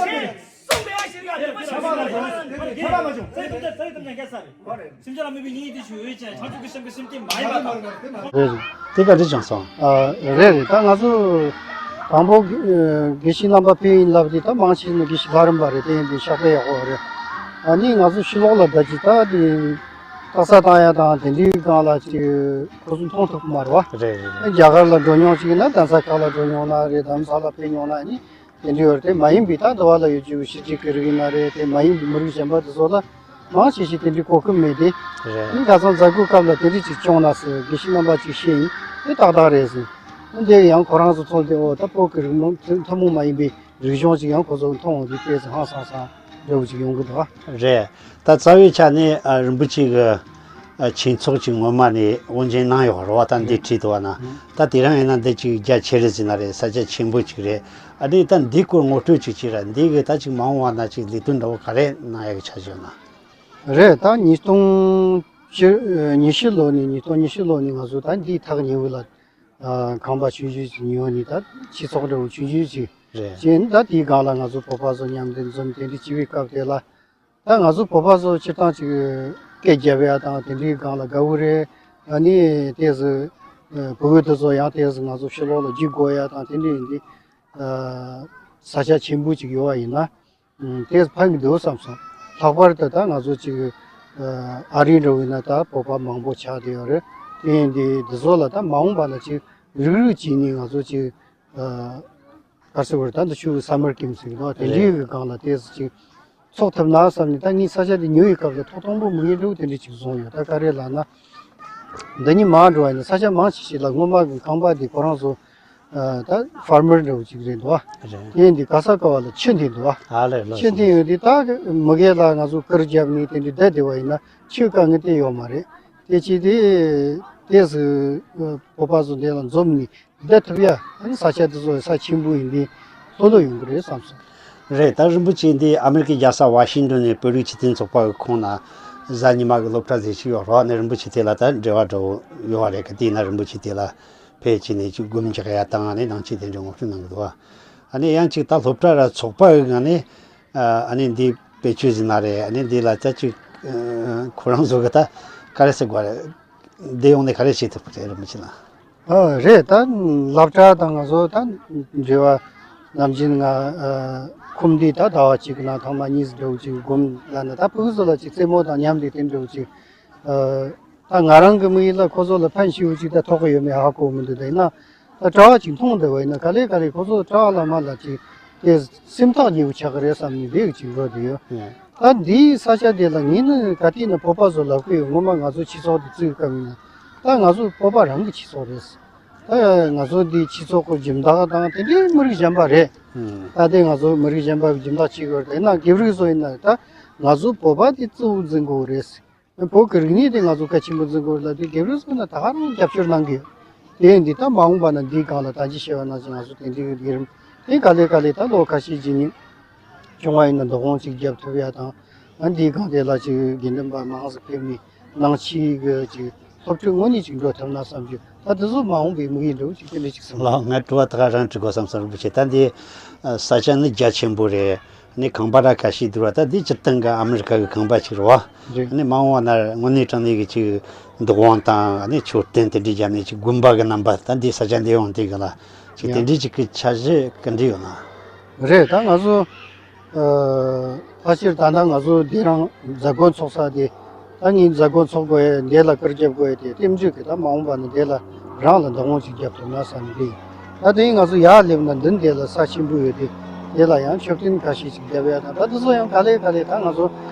ཞེས་གསུངས་པའི་ཨ་ཤེས་ཡ་རིག་པ་ཆགས་ཤིང་། ཐར་པ་མ་བྱུང་། ཚེ་ཐུབ་ཚེ་ཐུབ་ཀྱང་སྐད་ས་རེད། སེམས་ཅན་ལ་དམིགས་པའི་སྙིང་རྗེ་དེ་ཆོས་ཡོད་ཅན། བྱང་ཆུབ་ཀྱི་སེམས་ཀྱི་སེམས་བསྐྱེད་མ་ཡིན་པ་དང་། རེད་རེད། དེ་ག་འདྲ་བྱུང་སོང་། ཨ་རེད་རེད། ད་ང་ཚོ་དང་པོ་དགེ་བཤེས་རྣམ་པ་ཕེབས་ཡིན་ལབ་དེ་ད་མང་ཆེ་ནི་དགེ་བཤེས་ལྷ་རམས་པ་རེད། དེ་ཡིན་དུས་ཕྱག་དཔེ་ཡག་པོ་རེད། ཨ་ནི་ང་ཚོ་ཕྱི་ལོགས་ལ་ད་ཅི་ད་དེ། རྟགས་གསལ་བཏང་ཡ་དང་དེ་འདྲའི་སྒང་ལ་ཅིག་ཁོ་ཚོ་མཐོང་ཐུབ་ཀྱི་མ་རེད་བ། རེད་རེད་རེད། རྒྱ་གར་ལ་འགྲོ་མྱོང་ཅིག་ཡིན་ན། གདན་ས་ཁག་ལ་འགྲོ་མྱོང་ན་རེད། དྷ་རམ་ས་ལ་ཕེབས་མྱོང་ན་ནི་དེ་འདྲའི་ཡོད་རེད། དེ་མ་ཡིན་པའི་ད་འདི་བ་ལ་ཡོད་ཅིག་ཕྱི་རྒྱལ་གྱི་རིགས་ཡིན་ན་རེད། དེ་མ་ཡིན་པའི་མི་རིགས་གཞན་པ་དེ་ཚོ་ལ་མང་ཆེ་ཞིག་དེ་འདྲའི་གོ་སྐབས་མེད་དེ། རེད། ཨ་ནི་ཁ་སང་མཛད་སྒོ་སྐབས་ལ་དེ་འདྲ་ཅིག་བྱུང་ན་ཟེར་དགེ་བཤེས་རྣམ་པ་ཅིག་བཤད་ཡིན། དེ་ཏག་ཏག་རེད་ཟེར། ཨ་འདི་ཡང་ཁོ་རང་ཚོ་ཚོ་དེ་ཨོ་ད་བོད་ཀྱི་རིགས་མང་ཐུན་མོང་མ་ཡིན་པའི་རིག་གཞུང་ཅིག་ཡང་ཁོ་ཚོ་མཐོང་འོང་དུས་དཔེ་ཧང་སང་སང་འདྲ་བོ་ཅིག་ཡོང་གི་འདུག་ཨ། རེད། ད་རྩ་བའི་ཆ་ནས་ཨ་རིན་པོ་ཆེ་གི་ཨ་ཆོས་ཚོགས་ཅིག་སྔོན་མ་ནས་དབུ་འབྱེད་གནང་ཡོད་རེད་བ། ད་འདི་ཁྲིད་འདུག་བ་ན། ད་དེ་རིང་ཡིན་ན་འདི་ཅིག་རྒྱ་ཆེ་རེད་ཟེར་ན་རེད། ས་ཆ་ཆེན་པོ་ཅིག་རེད། ཨ་ནི་ད་འདི་སྐོར་ངོ་སྤྲོད་ཅིག་བྱས་ར། འདི་གི་ད་ཅིག་མ་འོངས་བ་ན་ཅིག་ལས་དོན་འདྲ་བོ་ག་རེ་གནང་ཡག་གི་འཆར་གཞི་ཡོད་ན། རེད། ད་ཉིས་སྟོང་ཉི་ཤུ་ལོ་ནས་ཉིས་སྟོང་ཉི་ཤུ་ལོ་ནས་ང་ཚོ་ད་འདིའི་ཐག་ཉེ་བོ་ལ། ཨ་ཁང་པ་ཆུང་ཆུང་ཅིག་ཉོས་ནས་ད་ཆོས་ཚོགས་འདྲ་བོ་ཆུང་ཆུང་ཅིག་རེད། བྱས་ནས་ད་དེའི་སྒང་ལ་ང་ཚོ་བོད་པ་ཚོ་མཉམ་དུ་འཛོམས་དེ་འདྲ་བྱེད་པའི་སྐབས་དེ་ལ། ད་ང་ཚོ་བོད་པ་ཚོ་སྤྱིར་བཏང་ཅིག་སྐད་རྒྱབ་ཡ་དང་དེ་འདྲའི་སྒང་ལ་དགའ་བོ་རེད། ཨ་ནི་ཏོག་ཙམ་ཨ་བུ་གུ་དེ་ཚོ་ཡང་ཏོག་ཙམ་ང་ཚོ་ཕྱི་ལོགས་ལ་བརྒྱུད་དགོས་ཡ་དང་དེ་འདྲ་ཡིན་དུས། ཨ་ས་ཆ་ཆེན་པོ་ཅིག་ཡོད་པ་ཡིན་ན། ཨ་དེ་ཕན་གྱི་འདུག་བསམ་སོང་། ལྷག་པར་དུ་ད་ང་ཚོ་ཅིག་ཨ་ཨ་རི་འདྲ་བོ་ཡིན་ན་ད་བོད་པ་མང་པོ་ཆགས་བསྡད་ཡོད་རེད། དེ་ཡིན་དུས་འདི་ཚོ་ལ་ད་མ་འོངས་པ་ན་ཅིག་རིགས་རུས་གཅིག་ནས་ང་ཚོ་ཅིག་ཨ་ག་རེ་ཟེར་དགོས་རེད། ད་འདི་ཆུ་བོའི་སམ་མར་ཀེམ་ཟེར་གྱི་འདུག་དེ་འདྲའི་གི་སྒང་ལ་ཏོག་ཙམ་ཅིག་ཚོགས་ཐུབ་ན་བསམ་ནས། ད་ངས་ས་ཆ་དེ་ཉོ་བའི་སྐབས་ལ་ཐོག་དང་པོ་མི་ངན་འདྲ་བོ་དེ་འདྲ་ཅིག་བཟུང་ཡོད། ད་ག་རེ་ལབ་ན། འདི་ཉིད་མར་འགྲོ་བ་ཡིན་ན་ས་ཆ་མང་ཆེ་ཞིག་ལ་སྔོན་མ་གི་ཁང་པ་དེ་ཁོ་རང་ཚོ་ཨ་ད་ཕར་མར་འདྲ་བོ་ཅིག་རེད་འདུག་བ། རེད། དེ་ཡིན་དུས་ག་ས་ག་བ་ལ་ཆུ་འཐེན་འདུག་བ། ཨ་ལས་ལོས། ཆུ་འཐེན་ཡོད་དུས་ད་མི་སྒེར་ལ་ང་ཚོ་བཀུར་རྒྱབ་ནས་དེ་འདྲ་བསྡད་བསྡད་པ་ཡིན་ན་ཆུའི་དཀའ་ངལ་དེ་ཡོད་མ་རེད། དེ་ཅི་དེ་ཏོག་ཙམ་བོད་པ་ཚོ་འདི་ལ་འཛོམས་ནས་བསྡད་ཐུབ་ཡ། ཨ་ནི་ས་ཆ་དེ་ཚོ་ས་ཆེན་པོ་ཡིན་དུས་ལྷོད་ལྷོད་ཡོང་གི་རེད་བསམ་སོང་། རེད། ད་རིན་པོ་ཆེ་འདི་ཨ་མི་རི་ཀའི་རྒྱལ་ས་ཝ་ཤིང་ཏོན་ནས་བོད་རིགས་སྤྱི་མཐུན་ཚོགས་པ་གི་ཁོངས་ན་གཟའ་ཉི་མ་གི་སློབ་གྲྭ་ཟེར་ཞིག་ཡོད་རེད། ཨ་ནི་རིན་པོ་ཆེ་དེ་ལ་ད་འབྲེལ་བ་འདྲ་བོ་ཡོད་རེད་གི། དེས་ན་རིན་པོ་ཆེ་དེ་ལ་ཕེབས་བྱས་ནས་ཅིག་སྒོམ་རྒྱག་ཡ་དང་། ཨ་ནི་ནང་ཆོས་དེ་འདྲའི་ངོ་སྤྲོད་གནང་གི་འདུག་ཨ་ནི་ཡང་ཅིག་ད་སློབ་གྲྭ་ར་ཚོགས་པ་གི་ངང་ནས་ཨ་ནི་འདི་བེད་སྤྱོད་ཟིན་ན་རེད། ཨ་ནི་འདི་ལ་ད་ཅིག་ཁོ་རང་ཚོ་གི་ད་ག་རེ་ཟེར་དགོས་རེད། འདི་ཡོང་ནས་ག་རེ་བྱེད་ཐུབ་ཀྱི་རེད་རིན་པོ་ཆེ་ལགས། ཨ་རེད། ད་སློབ་གྲྭ་དང་ང་ཚོ་ད་འབྲེལ་བ་ནམ་རྒྱུན་ང་ཨ་ཁུམ་འདི་ད་ཟླ་བ་གཅིག་གི་ནང་ཐེངས་མ་གཉིས་འདྲ་བོ་ཅིག་སྒོམ་ལབ་ན། ད་ཕྲུ་གུ་ཚོ་ལ་ཅིག་རྩེད་མོ་དང་མཉམ་དུ་དེ་འདྲ་བོ་ཅིག་ཨ་ད་ང་རང་གི་དམིགས་ཡུལ་ལ་ཁོ་ཚོ་ལ་ཕན་ཞེ་པོ་ཅིག་ད་ཐོགས་ཀྱི་ཡོད་མེད་ཧ་གོ་མི་འདུག་ད་ཡིན་ན་ ད་གྲྭ་བ་ཅིག་མཐོང་བསྡད་པ་ཡིན་ན་ག་ལེ་ག་ལེ་ཁོ་ཚོ་གྲྭ་བ་བླ་མ་ལ་ཅིག་དེ་སེམས་ཐག་ཉེ་བོ་ཆགས་ཀྱི་རེད་བསམ་ནས་འདི་གི་ཅིག་འགྲོ་བསྡད་ཡོད། ཨང་། ད་འདིའི་ས་ཆ་དེ་ལ་ངས་ནི་ག་དུས་ནས་བོད་པ་ཚོ་ལབ་ཀྱི་ཡོད། སྔོན་མ་ང་ཚོ་སྤྱི་ཚོགས་དེ་བཙུགས་སྐབས་ཡིན་ན་ད་ང་ཚོ་བོད་པ་རང་གི་སྤྱི་ཚོགས་རེད། ད་ང་ཚོ་འདི་སྤྱི་ཚོགས་ཀྱི་སྦྱིན་བདག་དང་དེ་འདྲའི་མི་རིགས་གཞན་པ་རེད། ཨང་། ད་དེ་ང་ཚོ་མི་རིགས་གཞན་པ་གི་སྦྱིན་བདག་བྱེད་དགོས་རེད། ཡིན་ན་རྒན་རིགས་ཚོ་ཡིན་ན་ད་ང་ཚོ་བོད་པ་དེ་གཙོ་བོ་འཛིན་དགོས་རེད། བོད་ཀྱི་རིག་གནས་དེ་ང་ཚོ་གལ་ཆེན་པོ་འཛིན་དགོས་ལབ་དུས་རྒན་རིགས་ཚོ་ན་ད་ག་རང་རྒྱབ་སྐྱོར་གནང་གི་ཡོད། དེ་ཡིན་དུས་ད་མ་འོངས་པ་ན་འདིའི་སྒང་ལ་ད་ཅི་བཤད་པ་ནང་བཞིན་ང་ཚོ་དེ་འདྲའི་ལས་རིམ་དེ་ག་ལེ་ག་ལེ་ད་ལོ་ཁ་ཤས་ཀྱི་ནི་བྱུང་བ་ཡིན་ན་བདག་དབང་ཅིག་རྒྱབ་ཐུབ་ཡ་དང་། ཨ་འདིའི་སྒང་དེ་ལ་ཅིག་དགེ་འདུན་པ་མང་ཙམ་ཕེབས་ནས་ནང་ཆོས་ཀྱི་ཅིག་སློབ་ཁྲིད་དངོས་གནས་ཅིག་འགྲོ་ཐུབ་ན་བསམ་རྒྱུ། ད་དེ་ཚོ་མ་འོངས་པའི་དམིགས་ཡུལ་འདྲ་བོ་ཅིག་དེ་འདྲ་ཅིག་བསམ། ལགས། ངས་དྲི་བ་ད་ག་རང་དྲི་དགོས་བསམ་སོང་རིན་པོ་ཆེ། ད་འདི་ས་ཆ་ནི་རྒྱ་ཆེན་པོ་རེད། ནི་ཁང་པ་ར་ཁ་ཤས་འདུག་བ། ད་འདི་སྤྱིར་བཏང་གི་ཨ་མི་རི་ཀ་གི་ཁང་པ་ཅིག་རེད་བ། རེད། ནི་མ་འོངས་པ་ན་དངོས་གནས་དྲང་གནས་ཀྱི་ཅིག་འདུ་ཁང་དང་ནི་མཆོད་རྟེན་དེ་འདྲའི་བརྒྱབ་ནས་ཅིག་དགོན་པ་གི་རྣམ་པ་ད་འདི་ས་ཆ་འདི་ཡོང་དེ་གི་ལ་ཅིག་དེ་ཡང་འདྲའི་ཅིག་གི་འཆར་གཞི་ག་འདྲ་ཡོད་ན། རེད། ད་ང་ཚོ་ཨ་ཕལ་ཆེར་ད་ལྟ་ང་ཚོ་འདི་རང་མཛད་སྒོ་འཚོགས་ས་དེ། ད་ངས་མཛད་སྒོ་འཚོགས་དགོས་ཡས་འདི་ལ་བཀོད་རྒྱབ་དགོས་ཡས་དེ་རྟེན་འབྲེལ་གྱི་ད་མ་འོངས་པ་ན་འདི་ལ་རང་ལ་བདག་དབང་ཅིག་རྒྱབ་ཐུབ་ན་བསམ་གི། ད་དེ་ང་ཚོ་ཡར་སླེབས་ན་མདུན་དེ་ལ་ས་ཆེན་པོ་ཡོད་དེ། དེ་ལ་ཡང་མཆོད་རྟེན་ཁ་ཤས་ཅིག་རྒྱབ་ཡ་དང་ད་དེ་ཚོ་ཡང་ག་ལེ་ག་ལེ་ད་ང་ཚོ་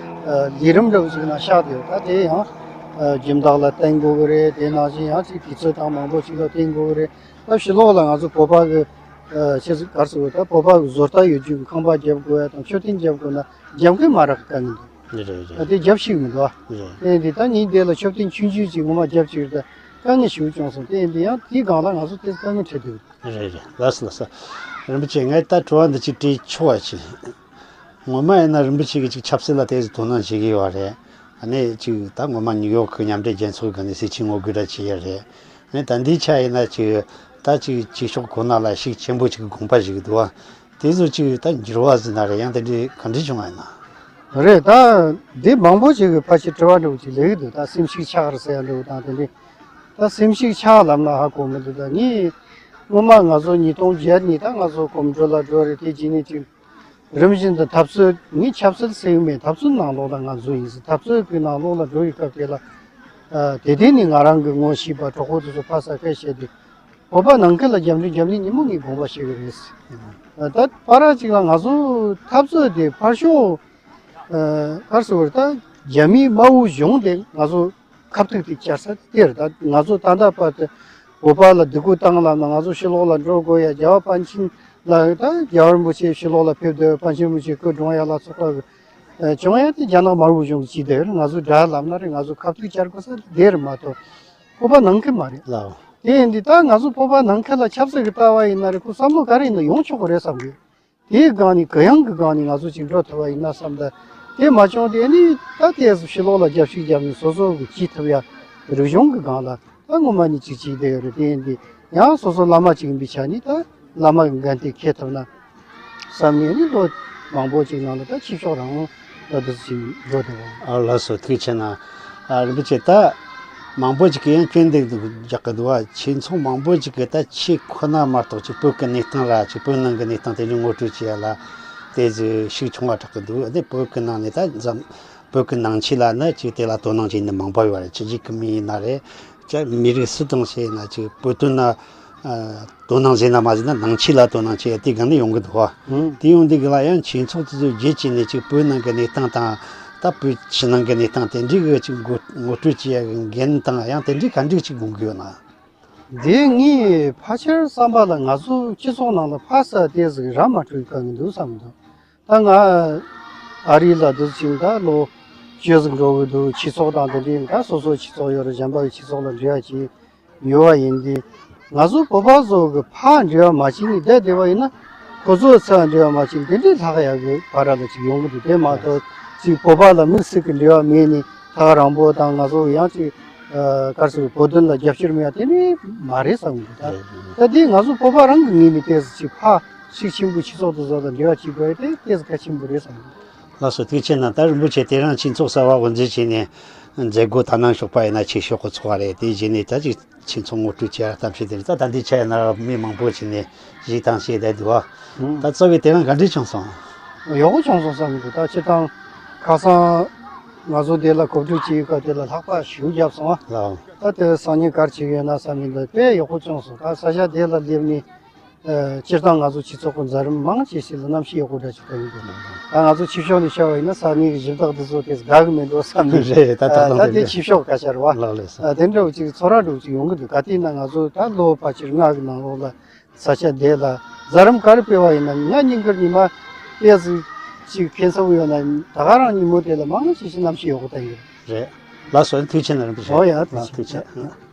ཨ་ལས་རིམ་འདྲ་བོ་ཅིག་ནང་བཞག་དེ་ཡོད། ད་དེ་ཡང་ཨ་སྦྱིན་བདག་ལ་བརྟེན་དགོས་གི་རེད། དེ་ནང་བཞིན་ཡང་ཅིག་དུས་ཚོད་དང་མང་པོ་ཅིག་ལ་བརྟེན་དགོས་གི་རེད། ད་ཕྱི་ལོགས་ལ་ང་ཚོ་བོད་པ་གི་ཨ་ཆེ་གར་སོང་ད་བོད་པ་གི་བཟོ་ལྟ་ཡོད་རྒྱུ་གི་ཁང་པ་རྒྱབ་དགོས་ཡ་དང་མཆོད་རྟེན་རྒྱབ་དགོས་ན་རྒྱབ་མཁན་མ་རག་གི་དཀའ་ངལ་འདུག། རེད་རེད། ད་རེད། དེ་རྒྱབ་ཤེས་མི་འདུག་ཨ། རེད། དེ་འདི་ད་ངས་འདི་ལ་མཆོད་རྟེན་ཆུང་ཆུང་ཅིག་ངོ་མ་རྒྱབ་ཅིག་རེད། ད་དཀའ་ངལ་ཞེ་པོ་བྱུང་སོང་། དེ་འདི་ཡང་དེའི་སྒང་ལ་ང་ཚོ་དེ་དཀའ་ངལ་འཕྲད་འདུག། རེད་རེད། ལགས་སོ་ལགས་སོ། རིན་པོ་ཆེ་ངས་ད་དྲི་བ་འདི་ཅིག་དྲིས་ཆོག་པ་ཅིག། ངོ་མ་ཡིན་ན་རིན་པོ་ཆེ་གིས་ཅིག་ཆབ་སྲིད་ལ་དེ་ཙམ་དོ་སྣང་བྱེད་ཀྱི་ཡོད་རེད། ཨ་ནི་ཅིག་ད་ངོ་མ་ནིའུ་ཡོག་གི་མཉམ་འབྲེལ་རྒྱལ་ཚོགས་སྒང་ནས་སྲིད་ཇུས་ངོ་རྒོལ་འདྲ་བྱེད་ཡ་རེད། ཨ་ནི་ད་འདིའི་ཆ་ཡིན་ན་ཅིག་ད་ཅིག་ཕྱི་ཕྱོགས་ཁོ་ན་ལ་ཤུགས་ཆེན་པོ་ཅིག་གི་དགོངས་པ་ཞིག་འདུག་བ། དེ་ཚོ་ཅིག་ད་འགྱུར་བ་ཟིན་ན་རེད། ཡང་དེ་འདྲའི་ག་འདྲ་བྱུང་བ་ཡིན་ན། རེད། ད་འདི་མང་པོ་ཅིག་གི་ཕལ་ཆེར་དྲི་བ་འདྲ་བོ་ཅིག་སླེབས་ཀྱི་འདུག། ད་སེམས་ཤུགས་ཆག་རེད་ཟེར་ཡ་འདྲ་བོ་དང་དེ་འདྲའི། ད་སེམས་ཤུགས་ཆག་ལབ་ན་ཧ་གོ་མི་འདུག། ད་ངས་སྔོན་མ་ང་ཚོ་ཉིས་སྟོང་བརྒྱད་ནས་ད་ང་ཚོ་གོམ་བགྲོད་ལ་འགྲོ་རེད། དེ་རྗེས་ནས་ཅིག་རིམ་བཞིན་དུ་འཐབ་རྩོད། ངས་ཆབ་སྲིད་ཟེར་གྱི་མེད། འཐབ་རྩོད་ནང་ལོགས་ལ་ང་ཚོ་ཡིན་ཟེར། འཐབ་རྩོད་ཀྱི་ནང་ལོགས་ལ་འགྲོ་ཡི་སྐབས་དེ་ལ་ཨ་དེ་དུས་ནས་ང་རང་གི་ངོ་ཤེས་པ་གྲོགས་པོ་དེ་ཚོ་ཕར་ས་ཁ་བཤད་དུས་བོད་པ་ནང་ཁུལ་ལ་རྒྱབ་འདྲེ་རྒྱབ་ལེན་ཉིན་མོ་ངས་དགོངས་པ་བཞེས་ཀྱི་རེད་ཟེར། ཨ་ད་བར་ཅིག་ལ་ང་ཚོ་འཐབ་རྩོད་དེ་ཕར་ཞོག་ཨ་གར་སོང་བར་ད་རྒྱ་མིའི་དམར་པོ་གཞུང་དེ་ང་ཚོ་ཁ་ཐུག་དེ་བཅར་ས་དེ་རེད། ད་ང་ཚོ་ད་ལྟ་བར་དུ་བོད་པ་ལ་སྡིགས་སྐུལ་བཏང་ལབ་ན་ང་ཚོ་ཕྱི་ལོགས་ལ་འགྲོ་དགོས་ཡ། རྒྱལ་བ་པཎ་ཆེན་ལ་ད་རྒྱལ་བ་རིན་པོ་ཆེ་ཕྱི་ལོགས་ལ་ཕེབས་སྡོད། པཎ་ཆེན་རིན་པོ་ཆེ་སྐུ་གྲོངས་ཡ་ལ་སོགས་པ་གི་ཨ་བྱུང་ཡ་དེ་རྒྱ་ནག་དམར་པོ་གཞུང་གིས་བྱས་བསྡད་ཡོད་རེད། ང་ཚོ་དགྲ་ལབ་ན་རེད། ང་ཚོ་ཁ་ཐུག་བཅར་དགོས་ས་དེ་རེད་མ་གཏོགས་བོད་པ་ནང་ཁུལ་མ་རེད། ལའོ། དེ་ཡིན་དུས་ད་ང་ཚོ་བོད་པ་ནང་ཁུལ་ལ་ཆབ་སྲིད་ཀྱི་ལྟ་བ་ཡིན་ན་རེད། ཁོ་བསམ་བློ་ག་རེ་ཡིན་ན་ཡོང་ཆོག་གི་རེད་བསམ་གི། དེའི་སྒང་ནས་གུ་ཡངས་ཀྱི་སྒང་ནས་ང་ཚོ་ཅིག་འགྲོ་ཐུབ་པ་ཡིན་ན་བསམ། ད་དེ་མ་བྱུང་དེ་ནི་ད་ལྟའི་ཕྱི་ལོགས་ལ་རྒྱབ་བཤིག་བརྒྱབ་ནས་སོ་སོ་གི་སྐྱིད་ཐུབ་ཡ་རིག་གཞུང་གི་སྒང་ལ་ད་ངོ་མ་ནས་ཅིག་བྱས་བསྡད་ཡོད་རེད། དེ་ཡིན་དུས་ཡང་སོ་སོ་བླ་མ་ཅིག་ཡིན་པའི་ཆ་ནས་ད་བླ་མ་གི་འགན་དེ་འཁྱེར་ཐུབ་ན་བསམ་ནས་ནི་ལོ་མང་པོ་ཅིག་ནང་ལ་ད་ཕྱི་ཕྱོགས་རང་ལ་འདི་ཚོ་ཅིག་འགྲོ་བསྡད་པ། ཨ་ལགས་སོ། ཐུགས་རྗེ་ཆེ་གནང་། ཨ་རིན་པོ་ཆེ་ད། མང་པོ་ཅིག་གིས་ཡང་སྐྱོན་འདེགས་འདུག་རྒྱག་གི་འདུག་བ། ཁྱེད་ཚོ་མང་པོ་ཅིག་གིས་ད་ཁྱེད་ཁོ་ན་མ་གཏོགས་ཅིག་བོད་ཀྱི་གནས་སྟངས་ར་ཅིག་བོད་ནང་གི་གནས་སྟངས་དེ་འདྲ་ངོ་སྤྲོད་བྱེད་ཡ་ལ་དེ་ཟིག་ཤུགས་ཆུང་བ་དྲག་གི་འདུག། དེ་བོད་ཀྱི་ནང་ནས་ད་འཛམ་བོད་ཀྱི་ནང་ཆོས་ལ་ནི་ཅིག་དེ་ལ་དོ་སྣང་བྱེད་མཁན་མང་པོ་ཡོད་རེད། ཕྱི་རྒྱལ་གྱི་མི་ཡིན་ན་རེད། ཅིག་མི་རིགས་སུ་དང་ཞིག་ཡིན་ན་ཅིག་བོད་དོན་ལ་ཨ་དོ་སྣང་བྱས་ན་མ་བྱས་ན་ནང་ཆོས་ལ་དོ་སྣང་བྱེད་ཡ་དེ་གང་ནས་ཡོང་གི་འདུག་བ། ཨང་། དེ་ཡོང་དུས་གི་ལ་ཡང་ཁྱེད་ཚོ་དེ་ཚོ་རྗེས་ཀྱི་ནས་ཅིག་བོད་ནང་གི་གནས་སྟངས་དང་ད་བོད་ཕྱི་ནང་གི་གནས་སྟངས་དེ་འདྲའི་གི་ཅིག་ངོ་ངོ་སྤྲོད་བྱེད་ཡ་གི་འགན་དང་ཡང་དེ་འདྲའི་ག་འདྲ་ཅིག་དགོངས་ཀྱི་ཡོད་ན། དེ་ངས་ཕལ་ཆེར་བསམ་པ་ལ་ང་ཚོ་སྤྱི་ཚོགས་ནང་ལ་ཕར་ས་དེ་ཟིག་ར་མ་འཕྲོད་དཀའ་ངལ་འདུག་བསམ་གྱི་འདུག། ད་ང་ཨ་རི་ལ་འདུག་ཅིང་ད་ལོ་བཅུ་ཟིག་འགྲོ་གི་འདུག། སྤྱི་ཚོགས་དང་དེ་འདྲའི་ད་སོ་སོའི་སྤྱི་ཚོགས་ཡོད་རེད། གཞན་པ་གི་སྤྱི་ཚོགས་ལ་འབྲེལ་བ་བྱེད་ཡོད་པ་ཡིན་དུས། ང་ཚོ་བོད་པ་ཚོ་གི་ཕར་འབྲེལ་བ་མ་བྱས་ནས་བསྡད་བསྡད་པ་ཡིན་ན། ཁོ་ཚོའི་ཚབ་འབྲེལ་བ་མ་བྱས་ནས་དེ་འདྲའི་ལྷག་ཡག་གི་བར་ལ་ཅིག་ཡོང་གི་འདུག། དེ་མ་གཏོགས་ཅིག་བོད་པ་ལ་དམིགས་བསལ་གྱི་འབྲེལ་བ་མེད་ནས་ཐག་རིང་པོ་དང་ང་ཚོ་ཡང་ཅིག་ཨ་ག་རེ་ཟེར་བོད་དོན་ལ་རྒྱབ་སྐྱོར་མེད་པ་དེ་ནི་མ་རེད་བསམ་གི་འདུག། ད་ད་དེ་ང་ཚོ་བོད་པ་རང་གི་ངོས་ནས་ཏོག་ཙམ་ཅིག་ཕར་ཤུགས་ཆེན་པོས་སྤྱི་ཚོགས་དེ་ཚོ་དང་འབྲེལ་བ་བྱེད་དགོས་ཡ་དེ་ཏོག་ཙམ་གལ་ཆེན་པོ་རེད་བསམ་གི་འདུག། ལགས་སོ། ཐུགས་རྗེ་ཆེ་གནང་། ད་རིན་པོ་ཆེ་དེ་རིང་ཆོས་ཚོགས་གསར་པ་དབུ་འཛུགས་བྱས་ནས་མཛད་སྒོ་དག་སྣང་ཞོགས་པ་ཡིན་ན་ཆོས་ཕྱོགས་ཀྱི་ཚོགས་པ་རེད། དེ་བཞིན་ནས་ད་ཅིག་ཁྱེད་ཚོ་ངོ་སྤྲོད་བྱས་ར་གཏམ་བཤད་དེ་རེད། ད་ད་ལྟའི་ཆ་ཡིན་ན་ར་མི་མང་པོ་ཅིག་ནས་གཞས་བཏང་བྱས་བསྡད་འདུག་ཨ། ཨང་། ད་རྩ་བའི་དེ་རིང་ག་འདྲས་བྱུང་སོང་། ཡག་པོ་བྱུང་སོང་བསམ་གྱི་འདུག། ད་སྤྱིར་བཏང་ཁ་སང་ ང་ཚོ་དེ་ལ་གོ་སྒྲིག་བྱེད་ཡུལ་ཁ་དེ་ལ་ལྷགས་པ་ཞེ་པོ་བརྒྱབ་སོང་ཨ། ལགས། ད་དེ་སང་ཉིན་ག་རེ་བྱེད་ཀྱི་ཡོད་ན་བསམ་གྱི་འདུག་དཔེ་ཡག་པོ་བྱུང་སོང་། ད་ས་ཆ་དེ་ལ་སླེབས་ནས། ཨ། སྤྱིར་བཏང་ང་ཚོ་སྤྱི་ཚོགས་ཀྱི་མཛད་རིམ་མང་ཆེ་ཞིག་ལ་གནམ་གཤིས་ཡག་པོ་འདྲ་ཞིག་ཐོན་གྱི་འདུག་ད་ང་ཚོ་ཆོས་ཕྱོགས་ནས་བཤད་པ་ཡིན་ན་ས་གནས་ཀྱི་གཞི་བདག་འདི་ཚོ་དེ་དགའ་གི་མི་འདུག་བསམ་ནས། རེད། ད་ད་ཨ། ད་ལྟ་དེ་དེ་ཆོས་ཕྱོགས་སྐད་ཆ་རེད་བ། ལགས་ལགས་སོ། ཨ། དེ་འདྲ་བོ་ཅིག་ཚོར་བ་འདྲ་བོ་ཅིག་ཡོང་གི་འདུག་ག་དུས་ན་ང་ཚོ་ད་ལོ་ཕལ་ཆེར་ལྔ་གི་ནང་ལོགས་ལ་ས་ཆ་དེ་ལ་མཛད་རིམ་ག་རེ་སྤེལ་བ་ཡིན་ན། ཉ་སྙིང་གར་ཉི་མ་དཔེ་ཟིག་ཅིག་ཁེངས་ས་བོ་ཡོད་ན། ད་ག་རང་ཉིན་མོ་དེ་ལ་མང་ཆེ་ཞིག་གནམ་གཤིས་ཡག་པོ་བསྟན་གྱི་རེད། རེད། ལགས་སོ། ཐུགས་རྗེ་ཆེ་ན་རིན་པོ་ཆེ། ཨོ་ཡ། ལགས། ཐུགས་རྗེ་ཆེ། ཐུགས་རྗེ་ཆེ།